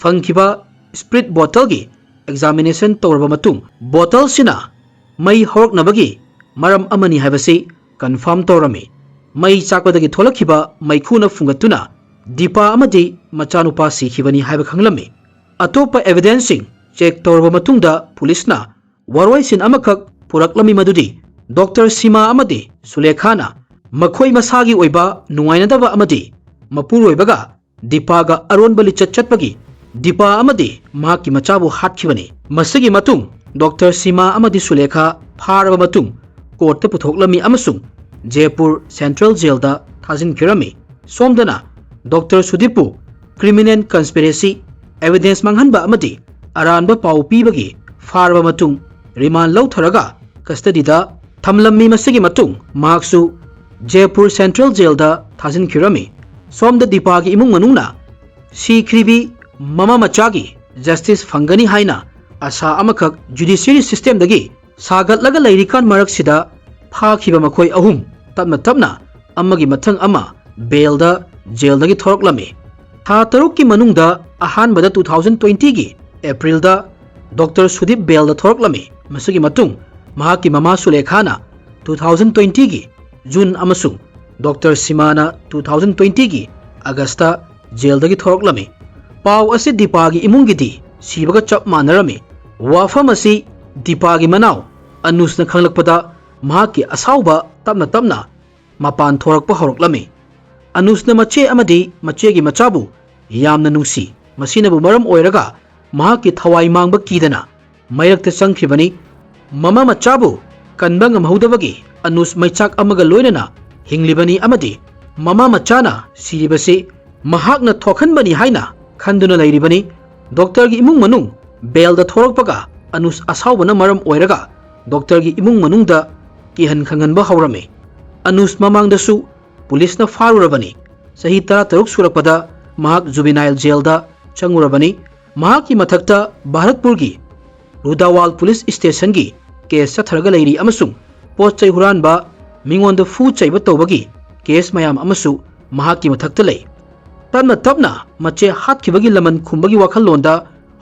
ꯐꯪꯈꯤꯕ ꯁ꯭ꯄꯤꯔꯤꯠ ꯕꯣꯇꯜꯒꯤ ꯑꯦꯛꯖꯥꯃꯤꯅꯦꯁꯟ ꯇꯧꯔꯕ ꯃꯇꯨꯡ, ꯕꯣꯇꯜꯁꯤꯅ ꯃꯩ ꯍꯧꯔꯛꯅꯕꯒꯤ ꯃꯔꯝ ꯑꯃꯅꯤ ꯍꯥꯏꯕꯁꯤ ꯀꯟꯐꯥꯔꯝ ꯇꯧꯔꯝꯃꯤ꯫ ꯃꯩ ꯆꯥꯛꯄꯗꯒꯤ ꯊꯣꯛꯂꯛꯈꯤꯕ ꯃꯩꯈꯨꯅ ꯐꯨꯡꯒꯠꯇꯨꯅ ꯗꯤꯄꯥ ꯑꯃꯗꯤ ꯃꯆꯥꯅꯨꯄꯥ ꯁꯤꯈꯤꯕꯅꯤ ꯍꯥꯏꯕ ꯈꯪꯂꯝꯃꯤ꯫ ꯑꯇꯣꯞꯄ ꯑꯦꯚꯤꯗꯦꯟꯁꯁꯤꯡ ꯆꯦꯛ ꯇꯧꯔꯕ ꯃꯇꯨꯡꯗ ꯄꯨꯂꯤꯁꯅ ꯋꯥꯔꯣꯏꯁꯤꯟ ꯑꯃꯈꯛ ꯄꯨꯔꯛꯂꯝꯃꯤ, ꯃꯗꯨꯗꯤ ꯗꯣꯛꯇꯔ ꯁꯤꯃꯥ ꯑꯃꯗꯤ ꯁꯨꯂꯦꯈꯥꯅ ꯃꯈꯣꯏ ꯃꯁꯥꯒꯤ ꯑꯣꯏꯕ ꯅꯨꯡꯉꯥꯏꯅꯗꯕ ꯑꯃꯗꯤ ꯃꯄꯨꯔꯣꯏꯕꯒ ꯗꯤꯄꯥꯒ ꯑꯔꯣꯟꯕ ꯂꯤꯆꯠ ꯆꯠꯄꯒꯤ ꯗꯤꯄꯥ ꯑꯃꯗꯤ ꯃꯍꯥꯛꯀꯤ ꯃꯆꯥꯕꯨ ꯍꯥꯠꯈꯤꯕꯅꯤ꯫ ꯃꯁꯤꯒꯤ ꯃꯇꯨꯡ ꯗꯣꯛꯇꯔ ꯁꯤꯃꯥ ꯑꯃꯗꯤ ꯁꯨꯂꯦꯈꯥ ꯐꯥꯔꯕ ꯃꯇꯨꯡ ꯀꯣꯔꯠꯇ ꯄꯨꯊꯣꯛꯂꯝꯃꯤ ꯑꯃꯁꯨꯡ Jaipur central ꯖꯦꯜꯗ ꯊꯥꯖꯤꯟꯈꯤꯔꯝꯃꯤ꯫ ꯁꯣꯝꯗꯅ doctor ꯁꯨꯗꯤꯞꯄꯨ criminal ꯀꯟꯁꯄꯤꯔꯦꯁꯤ, evidence ꯃꯥꯡꯍꯟꯕ ꯑꯃꯗꯤ ꯑꯔꯥꯟꯕ ꯄꯥꯎ ꯄꯤꯕꯒꯤ ꯐꯥꯔꯕ ꯃꯇꯨꯡ ꯔꯤꯃꯥꯟ ꯂꯧꯊꯔꯒ ꯀꯁꯇꯗꯤꯗ ꯊꯝꯂꯝꯃꯤ꯫ ꯃꯁꯤꯒꯤ ꯃꯇꯨꯡ ꯃꯍꯥꯛꯁꯨ ꯖꯦꯄꯨꯔ ꯁꯦꯟꯇ꯭ꯔꯦꯜ ꯖꯦꯜꯗ ꯊꯥꯖꯤꯟꯈꯤꯔꯝꯃꯤ꯫ ꯁꯣꯝꯗ ꯗꯤꯄꯥꯒꯤ ꯏꯃꯨꯡ ꯃꯅꯨꯡꯅ ꯁꯤꯈ꯭ꯔꯤꯕꯤ ꯃꯃꯥ ꯃꯆꯥꯒꯤ ꯖꯁꯇꯤꯁ ꯐꯪꯒꯅꯤ ꯍꯥꯏꯅ ꯑꯁꯥ ꯑꯃꯈꯛ ꯖꯨꯗꯤꯁꯤꯌꯔꯤ ꯁꯤꯁꯇꯦꯝꯗꯒꯤ ꯁꯥꯒꯠꯂꯒ ꯂꯩꯔꯤꯀꯥꯟ ꯃꯔꯛꯁꯤꯗ ꯐꯥꯈꯤꯕ ꯃꯈꯣꯏ ꯑꯍꯨꯝ ꯇꯞꯅ ꯇꯞꯅ ꯑꯃꯒꯤ ꯃꯊꯪ ꯑꯃ ꯕꯦꯜꯗ ꯖꯦꯜꯗꯒꯤ ꯊꯣꯔꯛꯂꯝꯃꯤ꯫ ꯊꯥ ꯇꯔꯨꯛꯀꯤ ꯃꯅꯨꯡꯗ ꯑꯍꯥꯟꯕꯗ ꯇꯨ ꯊꯥꯎꯖꯟ ꯇ꯭ꯋꯦꯟꯇꯤꯒꯤ ꯑꯦꯄ꯭ꯔꯤꯜꯗ ꯗꯣꯛꯇꯔ ꯁꯨꯗꯤꯞ ꯕꯦꯜꯗ ꯊꯣꯔꯛꯂꯝꯃꯤ꯫ ꯃꯁꯤꯒꯤ ꯃꯇꯨꯡ ꯃꯍꯥꯛꯀꯤ ꯃꯃꯥ ꯁꯨꯂꯦꯈꯥꯅ ꯇꯨ ꯊꯥꯎꯖꯟ ꯇ꯭ꯋꯦꯟꯇꯤꯒꯤ ꯖꯨꯟ ꯑꯃꯁꯨꯡ ꯗꯣꯛꯇꯔ ꯁꯤꯃꯥꯅ ꯇꯨ ꯊꯥꯎꯖꯟ ꯇ꯭ꯋꯦꯟꯇꯤꯒꯤ ꯑꯥꯒꯁꯇ ꯖꯦꯜꯗꯒꯤ ꯊꯣꯔꯛꯂꯝꯃꯤ꯫ ꯄꯥꯎ ꯑꯁꯤ ꯗꯤꯄꯥꯒꯤ ꯏꯃꯨꯡꯒꯤꯗꯤ ꯁꯤꯕꯒ ꯆꯞ ꯃꯥꯟꯅꯔꯝꯃꯤ꯫ ꯋꯥꯐꯝ ꯑꯁꯤ ꯗꯤꯄꯥꯒꯤ ꯃꯅꯥꯎ ꯑꯅꯨꯁꯅ ꯈꯪꯂꯛꯄꯗ ꯃꯍꯥꯛꯀꯤ ꯑꯁꯥꯎꯕ ꯇꯞꯅ ꯇꯞꯅ ꯃꯄꯥꯟ ꯊꯣꯔꯛꯄ ꯍꯧꯔꯛꯂꯝꯃꯤ꯫ ꯑꯅꯨꯁꯅ ꯃꯆꯦ ꯑꯃꯗꯤ ꯃꯆꯦꯒꯤ ꯃꯆꯥꯕꯨ ꯌꯥꯝꯅ ꯅꯨꯡꯁꯤ꯫ ꯃꯁꯤꯅꯕꯨ ꯃꯔꯝ ꯑꯣꯏꯔꯒ ꯃꯍꯥꯛꯀꯤ ꯊꯋꯥꯏ ꯃꯥꯡꯕ ꯀꯤꯗꯅ ꯃꯩꯔꯛꯇ ꯆꯪꯈꯤꯕꯅꯤ꯫ ꯃꯃꯥ ꯃꯆꯥꯕꯨ ꯀꯟꯕ ꯉꯝꯍꯧꯗꯕꯒꯤ ꯑꯅꯨꯁ ꯃꯩꯆꯥꯛ ꯑꯃꯒ ꯂꯣꯏꯅꯅ ꯍꯤꯡꯂꯤꯕꯅꯤ ꯑꯃꯗꯤ ꯃꯃꯥ ꯃꯆꯥꯅ ꯁꯤꯔꯤꯕꯁꯤ ꯃꯍꯥꯛꯅ ꯊꯣꯛꯍꯟꯕꯅꯤ ꯍꯥꯏꯅ ꯈꯟꯗꯨꯅ ꯂꯩꯔꯤꯕꯅꯤ꯫ ꯗꯣꯛꯇꯔꯒꯤ ꯏꯃꯨꯡ ꯃꯅꯨꯡ ꯕꯦꯜꯗ ꯊꯣꯔꯛꯄꯒ ꯑꯅꯨꯁ ꯑꯁꯥꯎꯕꯅ ꯃꯔꯝ ꯑꯣꯏꯔꯒ ꯗꯣꯛꯇꯔꯒꯤ ꯏꯃꯨꯡ ꯃꯅꯨꯡꯗ ꯀꯤꯍꯟ ꯈꯪꯍꯟꯕ ꯍꯧꯔꯝꯃꯤ꯫ ꯑꯅꯨꯁ ꯃꯃꯥꯡꯗꯁꯨ ꯄꯨꯂꯤꯁꯅ ꯐꯥꯔꯨꯔꯕꯅꯤ꯫ ꯆꯍꯤ ꯇꯔꯥꯇꯔꯨꯛ ꯁꯨꯔꯛꯄꯗ ꯃꯍꯥꯛ ꯖꯨꯕꯤꯅꯥꯏꯜ ꯖꯦꯜꯗ ꯆꯪꯉꯨꯔꯕꯅꯤ꯫ ꯃꯍꯥꯛꯀꯤ ꯃꯊꯛꯇ ꯚꯥꯔꯠꯄꯨꯔꯒꯤ ꯔꯨꯗꯥꯋꯥꯜ ꯄꯨꯂꯤꯁ ꯁ꯭ꯇꯦꯁꯟꯒꯤ ꯀꯦꯁ ꯆꯠꯊꯔꯒ ꯂꯩꯔꯤ ꯑꯃꯁꯨꯡ ꯄꯣꯠ ꯆꯩ ꯍꯨꯔꯥꯟꯕ, ꯃꯤꯉꯣꯟꯗ ꯐꯨ ꯆꯩꯕ ꯇꯧꯕꯒꯤ ꯀꯦꯁ ꯃꯌꯥꯝ ꯑꯃꯁꯨ ꯃꯍꯥꯛꯀꯤ ꯃꯊꯛꯇ ꯂꯩ꯫ ꯇꯞꯅ ꯇꯞꯅ ꯃꯆꯦ ꯍꯥꯠꯈꯤꯕꯒꯤ ꯂꯃꯟ ꯈꯨꯝꯕꯒꯤ ꯋꯥꯈꯜꯂꯣꯟꯗ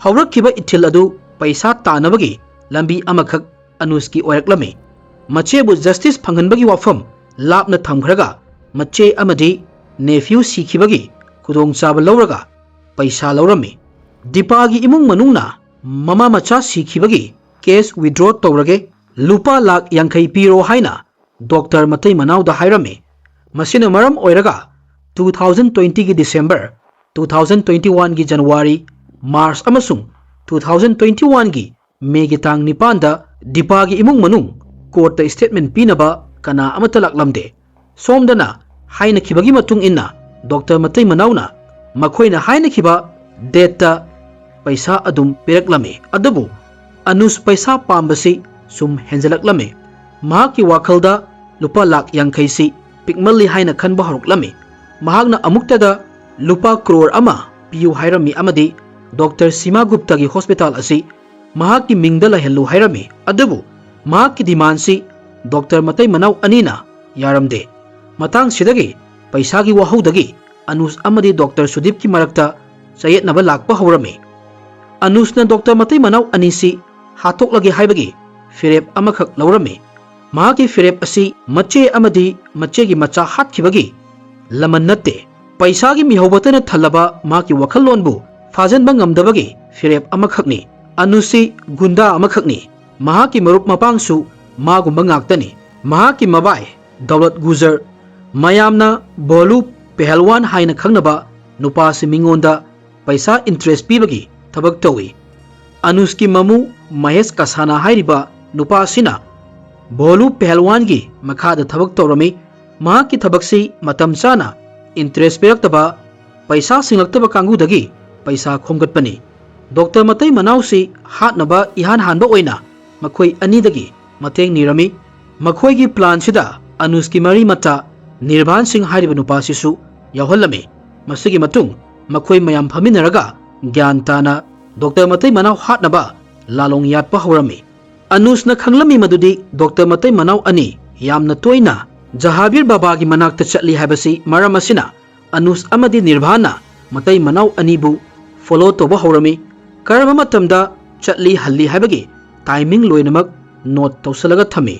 ꯍꯧꯔꯛꯈꯤꯕ ꯏꯊꯤꯜ ꯑꯗꯨ ꯄꯩꯁꯥ ꯇꯥꯟꯅꯕꯒꯤ ꯂꯝꯕꯤ ꯑꯃꯈꯛ ꯑꯅꯨꯁꯀꯤ ꯑꯣꯏꯔꯛꯂꯝꯃꯤ꯫ ꯃꯆꯦꯕꯨ ꯖꯁꯇꯤꯁ ꯐꯪꯍꯟꯕꯒꯤ ꯋꯥꯐꯝ ꯂꯥꯞꯅ ꯊꯝꯈ꯭ꯔꯒ ꯃꯆꯦ ꯑꯃꯗꯤ ꯅꯦꯐ꯭ꯌꯨ ꯁꯤꯈꯤꯕꯒꯤ ꯈꯨꯗꯣꯡꯆꯥꯕ ꯂꯧꯔꯒ ꯄꯩꯁꯥ ꯂꯧꯔꯝꯃꯤ꯫ ꯗꯤꯄꯥꯒꯤ ꯏꯃꯨꯡ ꯃꯅꯨꯡꯅ ꯃꯃꯥ ꯃꯆꯥ ꯁꯤꯈꯤꯕꯒꯤ ꯀꯦꯁ ꯋꯤꯗ꯭ꯔꯣ ꯇꯧꯔꯒꯦ, ꯂꯨꯄꯥ ꯂꯥꯈ ꯌꯥꯡꯈꯩ ꯄꯤꯔꯣ ꯍꯥꯏꯅ ꯗꯣꯛꯇꯔ ꯃꯇꯩ ꯃꯅꯥꯎꯗ ꯍꯥꯏꯔꯝꯃꯤ꯫ ꯃꯁꯤꯅ ꯃꯔꯝ ꯑꯣꯏꯔꯒ two thousand twenty ꯒꯤ December, two thousand twenty one ꯒꯤ January, March ꯑꯃꯁꯨꯡ two thousand twenty one ꯒꯤ May ꯒꯤ ꯇꯥꯡ ꯅꯤꯄꯥꯟꯗ ꯗꯤꯄꯥꯒꯤ ꯏꯃꯨꯡ ꯃꯅꯨꯡ ꯀꯣꯔꯠꯇ statement ꯄꯤꯅꯕ ꯀꯅꯥ ꯑꯃꯠꯇ ꯂꯥꯛꯂꯝꯗꯦ꯫ ꯁꯣꯝꯗꯅ ꯍꯥꯏꯅꯈꯤꯕꯒꯤ ꯃꯇꯨꯡ ꯏꯟꯅ ꯗꯣꯛꯇꯔ ꯃꯇꯩ ꯃꯅꯥꯎꯅ ꯃꯈꯣꯏꯅ ꯍꯥꯏꯅꯈꯤꯕ dateꯇ ꯄꯩꯁꯥ ꯑꯗꯨꯝ ꯄꯤꯔꯛꯂꯝꯃꯤ꯫ ꯑꯗꯨꯕꯨ ꯑꯅꯨꯁ ꯄꯩꯁꯥ ꯄꯥꯝꯕꯁꯤ ꯁꯨꯝ ꯍꯦꯟꯖꯂꯛꯂꯝꯃꯤ꯫ ꯃꯍꯥꯛꯀꯤ ꯋꯥꯈꯜꯗ ꯂꯨꯄꯥ ꯂꯥꯈ ꯌꯥꯡꯈꯩꯁꯤ ꯄꯤꯛꯃꯜꯂꯤ ꯍꯥꯏꯅ ꯈꯟꯕ ꯍꯧꯔꯛꯂꯝꯃꯤ꯫ ꯃꯍꯥꯛꯅ ꯑꯃꯨꯛꯇꯗ ꯂꯨꯄꯥ ꯀ꯭ꯔꯣꯔ ꯑꯃ ꯄꯤꯌꯨ ꯍꯥꯏꯔꯝꯃꯤ ꯑꯃꯗꯤ ꯗꯣꯛꯇꯔ ꯁꯤꯃꯥ ꯒꯨꯞꯇꯒꯤ hospital ꯑꯁꯤ ꯃꯍꯥꯛꯀꯤ ꯃꯤꯡꯗ ꯂꯩꯍꯜꯂꯨ ꯍꯥꯏꯔꯝꯃꯤ꯫ ꯑꯗꯨꯕꯨ ꯃꯍꯥꯛꯀꯤ demandꯁꯤ ꯗꯣꯛꯇꯔ ꯃꯇꯩ ꯃꯅꯥꯎ ꯑꯅꯤꯅ ꯌꯥꯔꯝꯗꯦ꯫ ꯃꯇꯥꯡꯁꯤꯗꯒꯤ ꯄꯩꯁꯥꯒꯤ ꯋꯥꯍꯧꯗꯒꯤ ꯑꯅꯨꯁ ꯑꯃꯗꯤ ꯗꯣꯛꯇꯔ ꯁꯨꯗꯤꯞꯀꯤ ꯃꯔꯛꯇ ꯆꯌꯦꯠꯅꯕ ꯂꯥꯛꯄ ꯍꯧꯔꯝꯃꯤ꯫ ꯑꯅꯨꯁꯅ ꯗꯣꯛꯇꯔ ꯃꯇꯩ ꯃꯅꯥꯎ ꯑꯅꯤꯁꯤ ꯍꯥꯠꯇꯣꯛꯂꯒꯦ ꯍꯥꯏꯕꯒꯤ ꯐꯤꯔꯦꯞ ꯑꯃꯈꯛ ꯂꯧꯔꯝꯃꯤ꯫ ꯃꯍꯥꯛꯀꯤ ꯐꯤꯔꯦꯞ ꯑꯁꯤ ꯃꯆꯦ ꯑꯃꯗꯤ ꯃꯆꯦꯒꯤ ꯃꯆꯥ ꯍꯥꯠꯈꯤꯕꯒꯤ ꯂꯃꯟ ꯅꯠꯇꯦ꯫ ꯄꯩꯁꯥꯒꯤ ꯃꯤꯍꯧꯕꯇꯅ ꯊꯜꯂꯕ ꯃꯍꯥꯛꯀꯤ ꯋꯥꯈꯜꯂꯣꯟꯕꯨ ꯐꯥꯖꯤꯟꯕ ꯉꯝꯗꯕꯒꯤ ꯐꯤꯔꯦꯞ ꯑꯃꯈꯛꯅꯤ꯫ ꯑꯅꯨꯁꯤ ꯒꯨꯟꯗꯥ ꯑꯃꯈꯛꯅꯤ꯫ ꯃꯍꯥꯛꯀꯤ ꯃꯔꯨꯞ ꯃꯄꯥꯡꯁꯨ ꯃꯥꯒꯨꯝꯕ ꯉꯥꯛꯇꯅꯤ꯫ ꯃꯍꯥꯛꯀꯤ ꯃꯕꯥꯏ ꯗꯧꯂꯠ ꯒꯨꯖꯔ, ꯃꯌꯥꯝꯅ ꯚꯣꯂꯨ ꯄꯦꯍꯜꯋꯥꯟ ꯍꯥꯏꯅ ꯈꯪꯅꯕ ꯅꯨꯄꯥ ꯑꯁꯤ ꯃꯤꯉꯣꯟꯗ ꯄꯩꯁꯥ interest ꯄꯤꯕꯒꯤ ꯊꯕꯛ ꯇꯧꯏ꯫ ꯑꯅꯨꯁꯀꯤ ꯃꯃꯨ ꯃꯍꯦꯁ ꯀꯁꯥꯅꯥ ꯍꯥꯏꯔꯤꯕ ꯅꯨꯄꯥ ꯑꯁꯤꯅ ꯚꯣꯂꯨ ꯄꯦꯍꯜꯋꯥꯟꯒꯤ ꯃꯈꯥꯗ ꯊꯕꯛ ꯇꯧꯔꯝꯃꯤ꯫ ꯃꯍꯥꯛꯀꯤ ꯊꯕꯛꯁꯤ ꯃꯇꯝ ꯆꯥꯅ interest ꯄꯤꯔꯛꯇꯕ, ꯄꯩꯁꯥ ꯁꯤꯡꯂꯛꯇꯕ ꯀꯥꯡꯕꯨꯗꯒꯤ ꯄꯩꯁꯥ ꯈꯣꯝꯒꯠꯄꯅꯤ꯫ ꯗꯣꯛꯇꯔ ꯃꯇꯩ ꯃꯅꯥꯎꯁꯤ ꯍꯥꯠꯅꯕ ꯏꯍꯥꯟ ꯍꯥꯟꯕ ꯑꯣꯏꯅ ꯃꯈꯣꯏ ꯑꯅꯤꯗꯒꯤ ꯃꯇꯦꯡ ꯅꯤꯔꯝꯃꯤ꯫ ꯃꯈꯣꯏꯒꯤ planꯁꯤꯗ ꯑꯅꯨꯁꯀꯤ ꯃꯔꯤ ꯃꯇꯥ ꯅꯤꯔꯚꯥꯟ ꯁꯤꯡ ꯍꯥꯏꯔꯤꯕ ꯅꯨꯄꯥꯁꯤꯁꯨ ꯌꯥꯎꯍꯜꯂꯝꯃꯤ꯫ ꯃꯁꯤꯒꯤ ꯃꯇꯨꯡ ꯃꯈꯣꯏ ꯃꯌꯥꯝ ꯐꯝꯃꯤꯟꯅꯔꯒ ꯒ꯭ꯌꯥꯟ ꯇꯥꯅ ꯗꯣꯛꯇꯔ ꯃꯇꯩ ꯃꯅꯥꯎ ꯍꯥꯠꯅꯕ ꯂꯥꯂꯣꯡ ꯌꯥꯠꯄ ꯍꯧꯔꯝꯃꯤ꯫ ꯑꯅꯨꯁꯅ ꯈꯪꯂꯝꯃꯤ ꯃꯗꯨꯗꯤ ꯗꯣꯛꯇꯔ ꯃꯇꯩ ꯃꯅꯥꯎ ꯑꯅꯤ ꯌꯥꯝꯅ ꯇꯣꯏꯅ ꯖꯍꯥꯕꯤꯔ ꯕꯥꯕꯥꯒꯤ ꯃꯅꯥꯛꯇ ꯆꯠꯂꯤ ꯍꯥꯏꯕꯁꯤ꯫ ꯃꯔꯝ ꯑꯁꯤꯅ ꯑꯅꯨꯁ ꯑꯃꯗꯤ ꯅꯤꯔꯚꯥꯟꯅ ꯃꯇꯩ ꯃꯅꯥꯎ ꯑꯅꯤꯕꯨ follow ꯇꯧꯕ ꯍꯧꯔꯝꯃꯤ꯫ ꯀꯔꯝꯕ ꯃꯇꯝꯗ ꯆꯠꯂꯤ ꯍꯜꯂꯤ ꯍꯥꯏꯕꯒꯤ timing ꯂꯣꯏꯅꯃꯛ note ꯇꯧꯁꯤꯜꯂꯒ ꯊꯝꯃꯤ꯫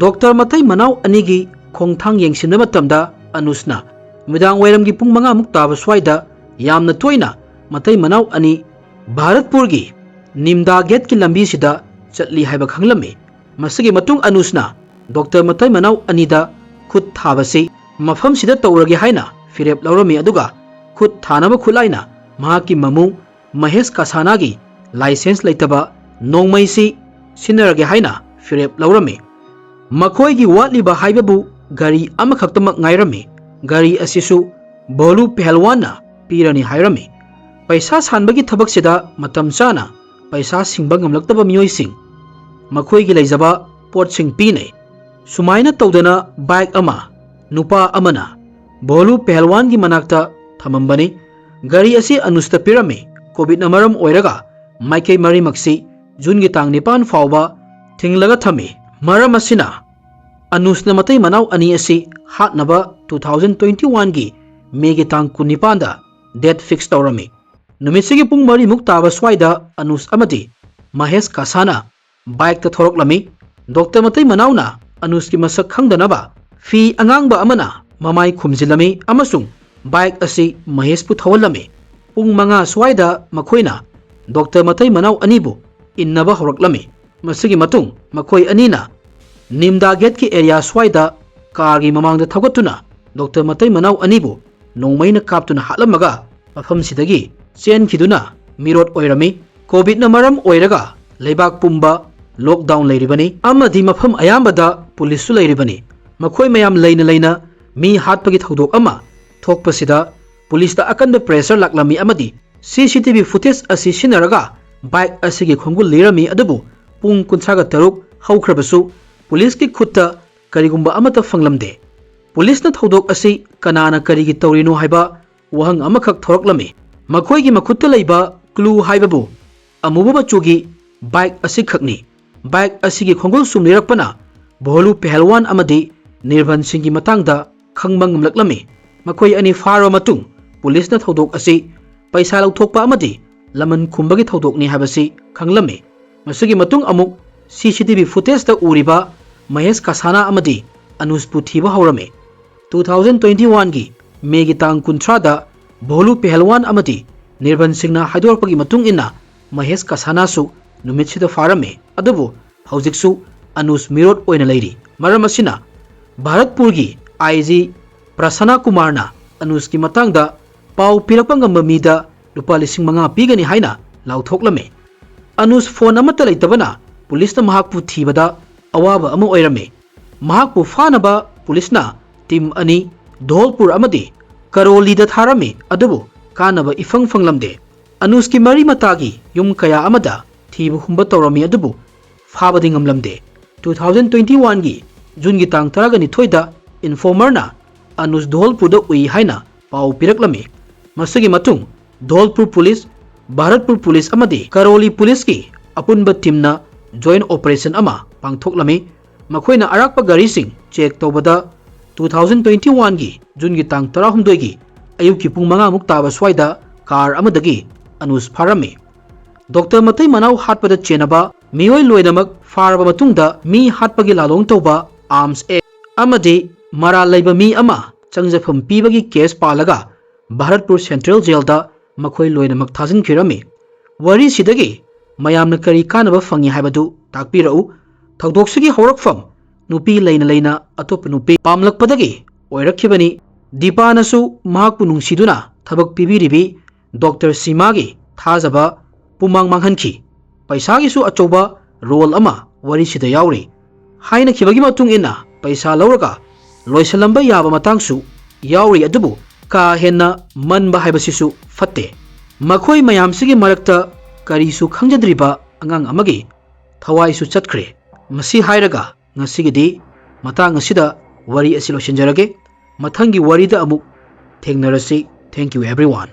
ꯗꯣꯛꯇꯔ ꯃꯇꯩ ꯃꯅꯥꯎ ꯑꯅꯤꯒꯤ ꯈꯣꯡꯊꯥꯡ ꯌꯦꯡꯁꯤꯟꯕ ꯃꯇꯝꯗ ꯑꯅꯨꯁꯅ ꯅꯨꯃꯤꯗꯥꯡ ꯋꯥꯏꯔꯝꯒꯤ ꯄꯨꯡ ꯃꯉꯥꯃꯨꯛ ꯇꯥꯕ ꯁ꯭ꯋꯥꯏꯗ ꯌꯥꯝꯅ ꯇꯣꯏꯅ ꯃꯇꯩ ꯃꯅꯥꯎ ꯑꯅꯤ ꯚꯥꯔꯠꯄꯨꯔꯒꯤ ꯅꯤꯝꯗꯥ ꯒꯦꯠꯀꯤ ꯂꯝꯕꯤꯁꯤꯗ ꯆꯠꯂꯤ ꯍꯥꯏꯕ ꯈꯪꯂꯝꯃꯤ꯫ ꯃꯁꯤꯒꯤ ꯃꯇꯨꯡ ꯑꯅꯨꯁꯅ ꯗꯣꯛꯇꯔ ꯃꯇꯩ ꯃꯅꯥꯎ ꯑꯅꯤꯗ ꯈꯨꯠ ꯊꯥꯕꯁꯤ ꯃꯐꯝꯁꯤꯗ ꯇꯧꯔꯒꯦ ꯍꯥꯏꯅ ꯐꯤꯔꯦꯞ ꯂꯧꯔꯝꯃꯤ, ꯑꯗꯨꯒ ꯈꯨꯠ ꯊꯥꯅꯕ ꯈꯨꯠꯂꯥꯏꯅ ꯃꯍꯥꯛꯀꯤ ꯃꯃꯨ ꯃꯍꯦꯁ ꯀꯁꯥꯅꯥꯒꯤ ꯂꯥꯏꯁꯦꯟꯁ ꯂꯩꯇꯕ ꯅꯣꯡꯃꯩꯁꯤ ꯁꯤꯖꯤꯟꯅꯔꯒꯦ ꯍꯥꯏꯅ ꯐꯤꯔꯦꯞ ꯂꯧꯔꯝꯃꯤ꯫ ꯃꯈꯣꯏꯒꯤ ꯋꯥꯠꯂꯤꯕ ꯍꯥꯏꯕꯕꯨ ꯒꯥꯔꯤ ꯑꯃꯈꯛꯇꯃꯛ ꯉꯥꯏꯔꯝꯃꯤ꯫ ꯒꯥꯔꯤ ꯑꯁꯤꯁꯨ ꯚꯣꯂꯨ ꯄꯦꯍꯜꯋꯥꯟꯅ ꯄꯤꯔꯅꯤ ꯍꯥꯏꯔꯝꯃꯤ꯫ ꯄꯩꯁꯥ ꯁꯥꯟꯕꯒꯤ ꯊꯕꯛꯁꯤꯗ ꯃꯇꯝ ꯆꯥꯅ ꯄꯩꯁꯥ ꯁꯤꯡꯕ ꯉꯝꯂꯛꯇꯕ ꯃꯤꯑꯣꯏꯁꯤꯡ ꯃꯈꯣꯏꯒꯤ ꯂꯩꯖꯕ ꯄꯣꯠꯁꯤꯡ ꯄꯤꯅꯩ꯫ ꯁꯨꯃꯥꯏꯅ ꯇꯧꯗꯅ ꯕꯥꯏꯛ ꯑꯃ ꯅꯨꯄꯥ ꯑꯃꯅ ꯚꯣꯂꯨ ꯄꯦꯍꯜꯋꯥꯟꯒꯤ ꯃꯅꯥꯛꯇ ꯊꯝꯃꯝꯕꯅꯤ꯫ ꯒꯥꯔꯤ ꯑꯁꯤ ꯑꯅꯨꯁꯇ ꯄꯤꯔꯝꯃꯤ꯫ ꯀꯣꯚꯤꯗꯅ ꯃꯔꯝ ꯑꯣꯏꯔꯒ ꯃꯥꯏꯀꯩ ꯃꯔꯤꯃꯛꯁꯤ ꯖꯨꯟꯒꯤ ꯇꯥꯡ ꯅꯤꯄꯥꯟ ꯐꯥꯎꯕ ꯊꯤꯡꯂꯒ ꯊꯝꯃꯤ꯫ ꯃꯔꯝ ꯑꯁꯤꯅ ꯑꯅꯨꯁꯅ ꯃꯇꯩ ꯃꯅꯥꯎ ꯑꯅꯤ ꯑꯁꯤ ꯍꯥꯠꯅꯕ two thousand twenty one ꯒꯤ ꯃꯦꯒꯤ ꯇꯥꯡ ꯀꯨꯟꯅꯤꯄꯥꯟꯗ ꯗꯦꯠ ꯐꯤꯛꯁ ꯇꯧꯔꯝꯃꯤ꯫ ꯅꯨꯃꯤꯠꯁꯤꯒꯤ ꯄꯨꯡ ꯃꯔꯤꯃꯨꯛ ꯇꯥꯕ ꯁ꯭ꯋꯥꯏꯗ ꯑꯅꯨꯁ ꯑꯃꯗꯤ ꯃꯍꯦꯁ ꯀꯁꯥꯅ ꯕꯥꯏꯛꯇ ꯊꯧꯔꯛꯂꯝꯃꯤ꯫ ꯗꯣꯛꯇꯔ ꯃꯇꯩ ꯃꯅꯥꯎꯅ ꯑꯅꯨꯁꯀꯤ ꯃꯁꯛ ꯈꯪꯗꯅꯕ ꯐꯤ ꯑꯉꯥꯡꯕ ꯑꯃꯅ ꯃꯃꯥꯏ ꯈꯨꯝꯖꯤꯜꯂꯝꯃꯤ ꯑꯃꯁꯨꯡ ꯕꯥꯏꯛ ꯑꯁꯤ ꯃꯍꯦꯁꯄꯨ ꯊꯧꯍꯜꯂꯝꯃꯤ꯫ ꯄꯨꯡ ꯃꯉꯥ ꯁ꯭ꯋꯥꯏꯗ ꯃꯈꯣꯏꯅ ꯗꯣꯛꯇꯔ ꯃꯇꯩ ꯃꯅꯥꯎ ꯑꯅꯤꯕꯨ ꯏꯟꯅꯕ ꯍꯧꯔꯛꯂꯝꯃꯤ꯫ ꯃꯁꯤꯒꯤ ꯃꯇꯨꯡ ꯃꯈꯣꯏ ꯑꯅꯤꯅ ꯅꯤꯝꯗꯥ ꯒꯦꯠꯀꯤ ꯑꯦꯔꯤꯌꯥ ꯁ꯭ꯋꯥꯏꯗ ꯀꯥꯔꯒꯤ ꯃꯃꯥꯡꯗ ꯊꯧꯒꯠꯇꯨꯅ ꯗꯣꯛꯇꯔ ꯃꯇꯩ ꯃꯅꯥꯎ ꯑꯅꯤꯕꯨ ꯅꯣꯡꯃꯩꯅ ꯀꯥꯞꯇꯨꯅ ꯍꯥꯠꯂꯝꯃꯒ ꯃꯐꯝꯁꯤꯗꯒꯤ ꯆꯦꯟꯈꯤꯗꯨꯅ ꯃꯤꯔꯣꯠ ꯑꯣꯏꯔꯝꯃꯤ꯫ ꯀꯣꯚꯤꯗꯅ ꯃꯔꯝ ꯑꯣꯏꯔꯒ ꯂꯩꯕꯥꯛ ꯄꯨꯝꯕ ꯂꯣꯛꯗꯥꯎꯟ ꯂꯩꯔꯤꯕꯅꯤ ꯑꯃꯗꯤ ꯃꯐꯝ ꯑꯌꯥꯝꯕꯗ ꯄꯨꯂꯤꯁꯁꯨ ꯂꯩꯔꯤꯕꯅꯤ꯫ ꯃꯈꯣꯏ ꯃꯌꯥꯝ ꯂꯩꯅ ꯂꯩꯅ ꯃꯤ ꯍꯥꯠꯄꯒꯤ ꯊꯧꯗꯣꯛ ꯑꯃ ꯊꯣꯛꯄꯁꯤꯗ ꯄꯨꯂꯤꯁꯇ ꯑꯀꯟꯕ ꯄ꯭ꯔꯦꯁꯔ ꯂꯥꯛꯂꯝꯃꯤ ꯑꯃꯗꯤ ꯁꯤ ꯁꯤ ꯇꯤ ꯚꯤ ꯐꯨꯇꯦꯖ ꯑꯁꯤ ꯁꯤꯖꯤꯟꯅꯔꯒ ꯕꯥꯏꯛ ꯑꯁꯤꯒꯤ ꯈꯣꯡꯒꯨꯜ ꯂꯤꯔꯝꯃꯤ, ꯑꯗꯨꯕꯨ ꯄꯨꯡ ꯀꯨꯟꯊ꯭ꯔꯥꯒ ꯇꯔꯨꯛ ꯍꯧꯈ꯭ꯔꯕꯁꯨ ꯄꯨꯂꯤꯁꯀꯤ ꯈꯨꯠꯇ ꯀꯔꯤꯒꯨꯝꯕ ꯑꯃꯠꯇ ꯐꯪꯂꯝꯗꯦ꯫ ꯄꯨꯂꯤꯁꯅ ꯊꯧꯗꯣꯛ ꯑꯁꯤ ꯀꯅꯥꯅ ꯀꯔꯤꯒꯤ ꯇꯧꯔꯤꯅꯣ ꯍꯥꯏꯕ ꯋꯥꯍꯪ ꯑꯃꯈꯛ ꯊꯣꯔꯛꯂꯝꯃꯤ꯫ ꯃꯈꯣꯏꯒꯤ ꯃꯈꯨꯠꯇ ꯂꯩꯕ ꯀ꯭ꯂꯨ ꯍꯥꯏꯕꯕꯨ ꯑꯃꯨꯕ ꯃꯆꯨꯒꯤ ꯕꯥꯏꯛ ꯑꯁꯤꯈꯛꯅꯤ꯫ ꯕꯥꯏꯛ ꯑꯁꯤꯒꯤ ꯈꯣꯡꯒꯨꯜ ꯁꯨꯝ ꯂꯤꯔꯛꯄꯅ ꯚꯣꯂꯨ ꯄꯦꯍꯜꯋꯥꯟ ꯑꯃꯗꯤ ꯅꯤꯔꯚꯟ ꯁꯤꯡꯒꯤ ꯃꯇꯥꯡꯗ ꯈꯪꯕ ꯉꯝꯂꯛꯂꯝꯃꯤ꯫ ꯃꯈꯣꯏ ꯑꯅꯤ ꯐꯥꯔꯕ ꯃꯇꯨꯡ ꯄꯨꯂꯤꯁꯅ ꯊꯧꯗꯣꯛ ꯑꯁꯤ ꯄꯩꯁꯥ ꯂꯧꯊꯣꯛꯄ ꯑꯃꯗꯤ ꯂꯃꯟ ꯈꯨꯝꯕꯒꯤ ꯊꯧꯗꯣꯛꯅꯤ ꯍꯥꯏꯕꯁꯤ ꯈꯪꯂꯝꯃꯤ꯫ ꯃꯁꯤꯒꯤ ꯃꯇꯨꯡ ꯑꯃꯨꯛ ꯁꯤ ꯁꯤ ꯇꯤ ꯚꯤ ꯐꯨꯇꯦꯖꯇ ꯎꯔꯤꯕ ꯃꯍꯦꯁ ꯀꯁꯥꯅꯥ ꯑꯃꯗꯤ ꯑꯅꯨꯁꯄꯨ ꯊꯤꯕ ꯍꯧꯔꯝꯃꯤ꯫ Two thousand twenty one ꯒꯤ ꯃꯦꯒꯤ ꯇꯥꯡ ꯀꯨꯟꯊ꯭ꯔꯥꯗ ꯚꯣꯂꯨ ꯄꯦꯍꯜꯋꯥꯟ ꯑꯃꯗꯤ ꯅꯤꯔꯚꯟ ꯁꯤꯡꯅ ꯍꯥꯏꯗꯣꯔꯛꯄꯒꯤ ꯃꯇꯨꯡ ꯏꯟꯅ ꯃꯍꯦꯁ ꯀꯁꯥꯅꯥꯁꯨ ꯅꯨꯃꯤꯠꯁꯤꯗ ꯐꯥꯔꯝꯃꯤ꯫ ꯑꯗꯨꯕꯨ ꯍꯧꯖꯤꯛꯁꯨ ꯑꯅꯨꯖ ꯃꯤꯔꯣꯠ ꯑꯣꯏꯅ ꯂꯩꯔꯤ꯫ ꯃꯔꯝ ꯑꯁꯤꯅ ꯚꯥꯔꯠꯄꯨꯔꯒꯤ ꯑꯥꯏ ꯖꯤ ꯄ꯭ꯔꯁꯅꯥ ꯀꯨꯃꯥꯔꯅ ꯑꯅꯨꯖꯀꯤ ꯃꯇꯥꯡꯗ ꯄꯥꯎ ꯄꯤꯔꯛꯄ ꯉꯝꯕ ꯃꯤꯗ ꯂꯨꯄꯥ ꯂꯤꯁꯤꯡ ꯃꯉꯥ ꯄꯤꯒꯅꯤ ꯍꯥꯏꯅ ꯂꯥꯎꯊꯣꯛꯂꯝꯃꯤ꯫ ꯑꯅꯨꯖ ꯐꯣꯟ ꯑꯃꯠꯇ ꯂꯩꯇꯕꯅ ꯄꯨꯂꯤꯁꯅ ꯃꯍꯥꯛꯄꯨ ꯊꯤꯕꯗ ꯑꯋꯥꯕ ꯑꯃ ꯑꯣꯏꯔꯝꯃꯤ꯫ ꯃꯍꯥꯛꯄꯨ ꯐꯥꯅꯕ ꯄꯨꯂꯤꯁꯅ ꯇꯤꯝ ꯑꯅꯤ ꯙꯣꯜꯄꯨꯔ ꯑꯃꯗꯤ ꯀꯔꯣꯂꯤꯗ ꯊꯥꯔꯝꯃꯤ, ꯑꯗꯨꯕꯨ ꯀꯥꯟꯅꯕ ꯏꯐꯪ ꯐꯪꯂꯝꯗꯦ꯫ ꯑꯅꯨꯖꯀꯤ ꯃꯔꯤ ꯃꯇꯥꯒꯤ ꯌꯨꯝ ꯀꯌꯥ ꯑꯃꯗ ꯊꯤꯕ ꯍꯨꯝꯕ ꯇꯧꯔꯝꯃꯤ, ꯑꯗꯨꯕꯨ ꯐꯥꯕꯗꯤ ꯉꯝꯂꯝꯗꯦ꯫ ꯇꯨ ꯊꯥꯎꯖꯟ ꯇ꯭ꯋꯦꯟꯇꯤ ꯋꯥꯟꯒꯤ ꯖꯨꯟꯒꯤ ꯇꯥꯡ ꯇꯔꯥꯒ ꯅꯤꯊꯣꯏꯗ ꯏꯟꯐꯣꯔꯃꯔꯅ ꯑꯅꯨꯖ ꯙꯣꯜꯄꯨꯔꯗ ꯎꯏ ꯍꯥꯏꯅ ꯄꯥꯎ ꯄꯤꯔꯛꯂꯝꯃꯤ꯫ ꯃꯁꯤꯒꯤ ꯃꯇꯨꯡ ꯙꯣꯜꯄꯨꯔ ꯄꯨꯂꯤꯁ, ꯚꯥꯔꯠꯄꯨꯔ ꯄꯨꯂꯤꯁ ꯑꯃꯗꯤ ꯀꯔꯣꯂꯤ ꯄꯨꯂꯤꯁꯀꯤ ꯑꯄꯨꯟꯕ ꯇꯤꯝꯅ ꯖꯣꯏꯟ ꯑꯣꯄꯔꯦꯁꯟ ꯑꯃ ꯄꯥꯡꯊꯣꯛꯂꯝꯃꯤ꯫ ꯃꯈꯣꯏꯅ ꯑꯔꯥꯛꯄ ꯒꯥꯔꯤꯁꯤꯡ ꯆꯦꯛ ꯇꯧꯕꯗ ꯇꯨ ꯊꯥꯎꯖꯟ ꯇ꯭ꯋꯦꯟꯇꯤ ꯋꯥꯟꯒꯤ ꯖꯨꯟꯒꯤ ꯇꯥꯡ ꯇꯔꯥꯍꯨꯝꯗꯣꯏꯒꯤ ꯑꯌꯨꯛꯀꯤ ꯄꯨꯡ ꯃꯉꯥꯃꯨꯛ ꯇꯥꯕ ꯁ꯭ꯋꯥꯏꯗ ꯀꯥꯔ ꯑꯃꯗꯒꯤ ꯑꯅꯨꯖ ꯐꯥꯔꯝꯃꯤ꯫ ꯗꯣꯛꯇꯔ ꯃꯇꯩ ꯃꯅꯥꯎ ꯍꯥꯠꯄꯗ ꯆꯦꯟꯅꯕ ꯃꯤꯑꯣꯏ ꯂꯣꯏꯅꯃꯛ ꯐꯥꯔꯕ ꯃꯇꯨꯡꯗ ꯃꯤ ꯍꯥꯠꯄꯒꯤ ꯂꯥꯂꯣꯡ ꯇꯧꯕ, ꯑꯥꯔꯝꯁ ꯑꯦꯛ ꯑꯃꯗꯤ ꯃꯔꯥꯜ ꯂꯩꯕ ꯃꯤ ꯑꯃ ꯆꯪꯖꯐꯝ ꯄꯤꯕꯒꯤ ꯀꯦꯁ ꯄꯥꯜꯂꯒ ꯚꯥꯔꯠꯄꯨꯔ ꯁꯦꯟꯇ꯭ꯔꯦꯜ ꯖꯦꯜꯗ ꯃꯈꯣꯏ ꯂꯣꯏꯅꯃꯛ ꯊꯥꯖꯤꯟꯈꯤꯔꯝꯃꯤ꯫ ꯋꯥꯔꯤꯁꯤꯗꯒꯤ ꯃꯌꯥꯝꯅ ꯀꯔꯤ ꯀꯥꯟꯅꯕ ꯐꯪꯉꯤ ꯍꯥꯏꯕꯗꯨ ꯇꯥꯛꯄꯤꯔꯛꯎ꯫ ꯊꯧꯗꯣꯛꯁꯤꯒꯤ ꯍꯧꯔꯛꯐꯝ ꯅꯨꯄꯤ ꯂꯩꯅ ꯂꯩꯅ ꯑꯇꯣꯞꯄ ꯅꯨꯄꯤ ꯄꯥꯝꯂꯛꯄꯗꯒꯤ ꯑꯣꯏꯔꯛꯈꯤꯕꯅꯤ꯫ ꯗꯤꯄꯥꯅꯁꯨ ꯃꯍꯥꯛꯄꯨ ꯅꯨꯡꯁꯤꯗꯨꯅ ꯊꯕꯛ ꯄꯤꯕꯤꯔꯤꯕꯤ ꯗꯣꯛꯇꯔ ꯁꯤꯃꯥꯒꯤ ꯊꯥꯖꯕ ꯄꯨꯃꯥꯡ ꯃꯥꯡꯍꯟꯈꯤ꯫ ꯄꯩꯁꯥꯒꯤꯁꯨ ꯑꯆꯧꯕ ꯔꯣꯜ ꯑꯃ ꯋꯥꯔꯤꯁꯤꯗ ꯌꯥꯎꯔꯤ꯫ ꯍꯥꯏꯅꯈꯤꯕꯒꯤ ꯃꯇꯨꯡ ꯏꯟꯅ ꯄꯩꯁꯥ ꯂꯧꯔꯒ ꯂꯣꯏꯁꯤꯜꯂꯝꯕ ꯌꯥꯕ ꯃꯇꯥꯡꯁꯨ ꯌꯥꯎꯔꯤ, ꯑꯗꯨꯕꯨ ꯀꯥ ꯍꯦꯟꯅ ꯃꯟꯕ ꯍꯥꯏꯕꯁꯤꯁꯨ ꯐꯠꯇꯦ꯫ ꯃꯈꯣꯏ ꯃꯌꯥꯝꯁꯤꯒꯤ ꯃꯔꯛꯇ ꯀꯔꯤꯁꯨ ꯈꯪꯖꯗ꯭ꯔꯤꯕ ꯑꯉꯥꯡ ꯑꯃꯒꯤ ꯊꯋꯥꯏꯁꯨ ꯆꯠꯈ꯭ꯔꯦ꯫ ꯃꯁꯤ ꯍꯥꯏꯔꯒ ꯉꯁꯤꯒꯤꯗꯤ ꯃꯇꯥꯡ ꯑꯁꯤꯗ ꯋꯥꯔꯤ ꯑꯁꯤ ꯂꯣꯏꯁꯤꯟꯖꯔꯒꯦ꯫ ꯃꯊꯪꯒꯤ ꯋꯥꯔꯤꯗ ꯑꯃꯨꯛ ꯊꯦꯡꯅꯔꯁꯤ꯫ Thank you everyone.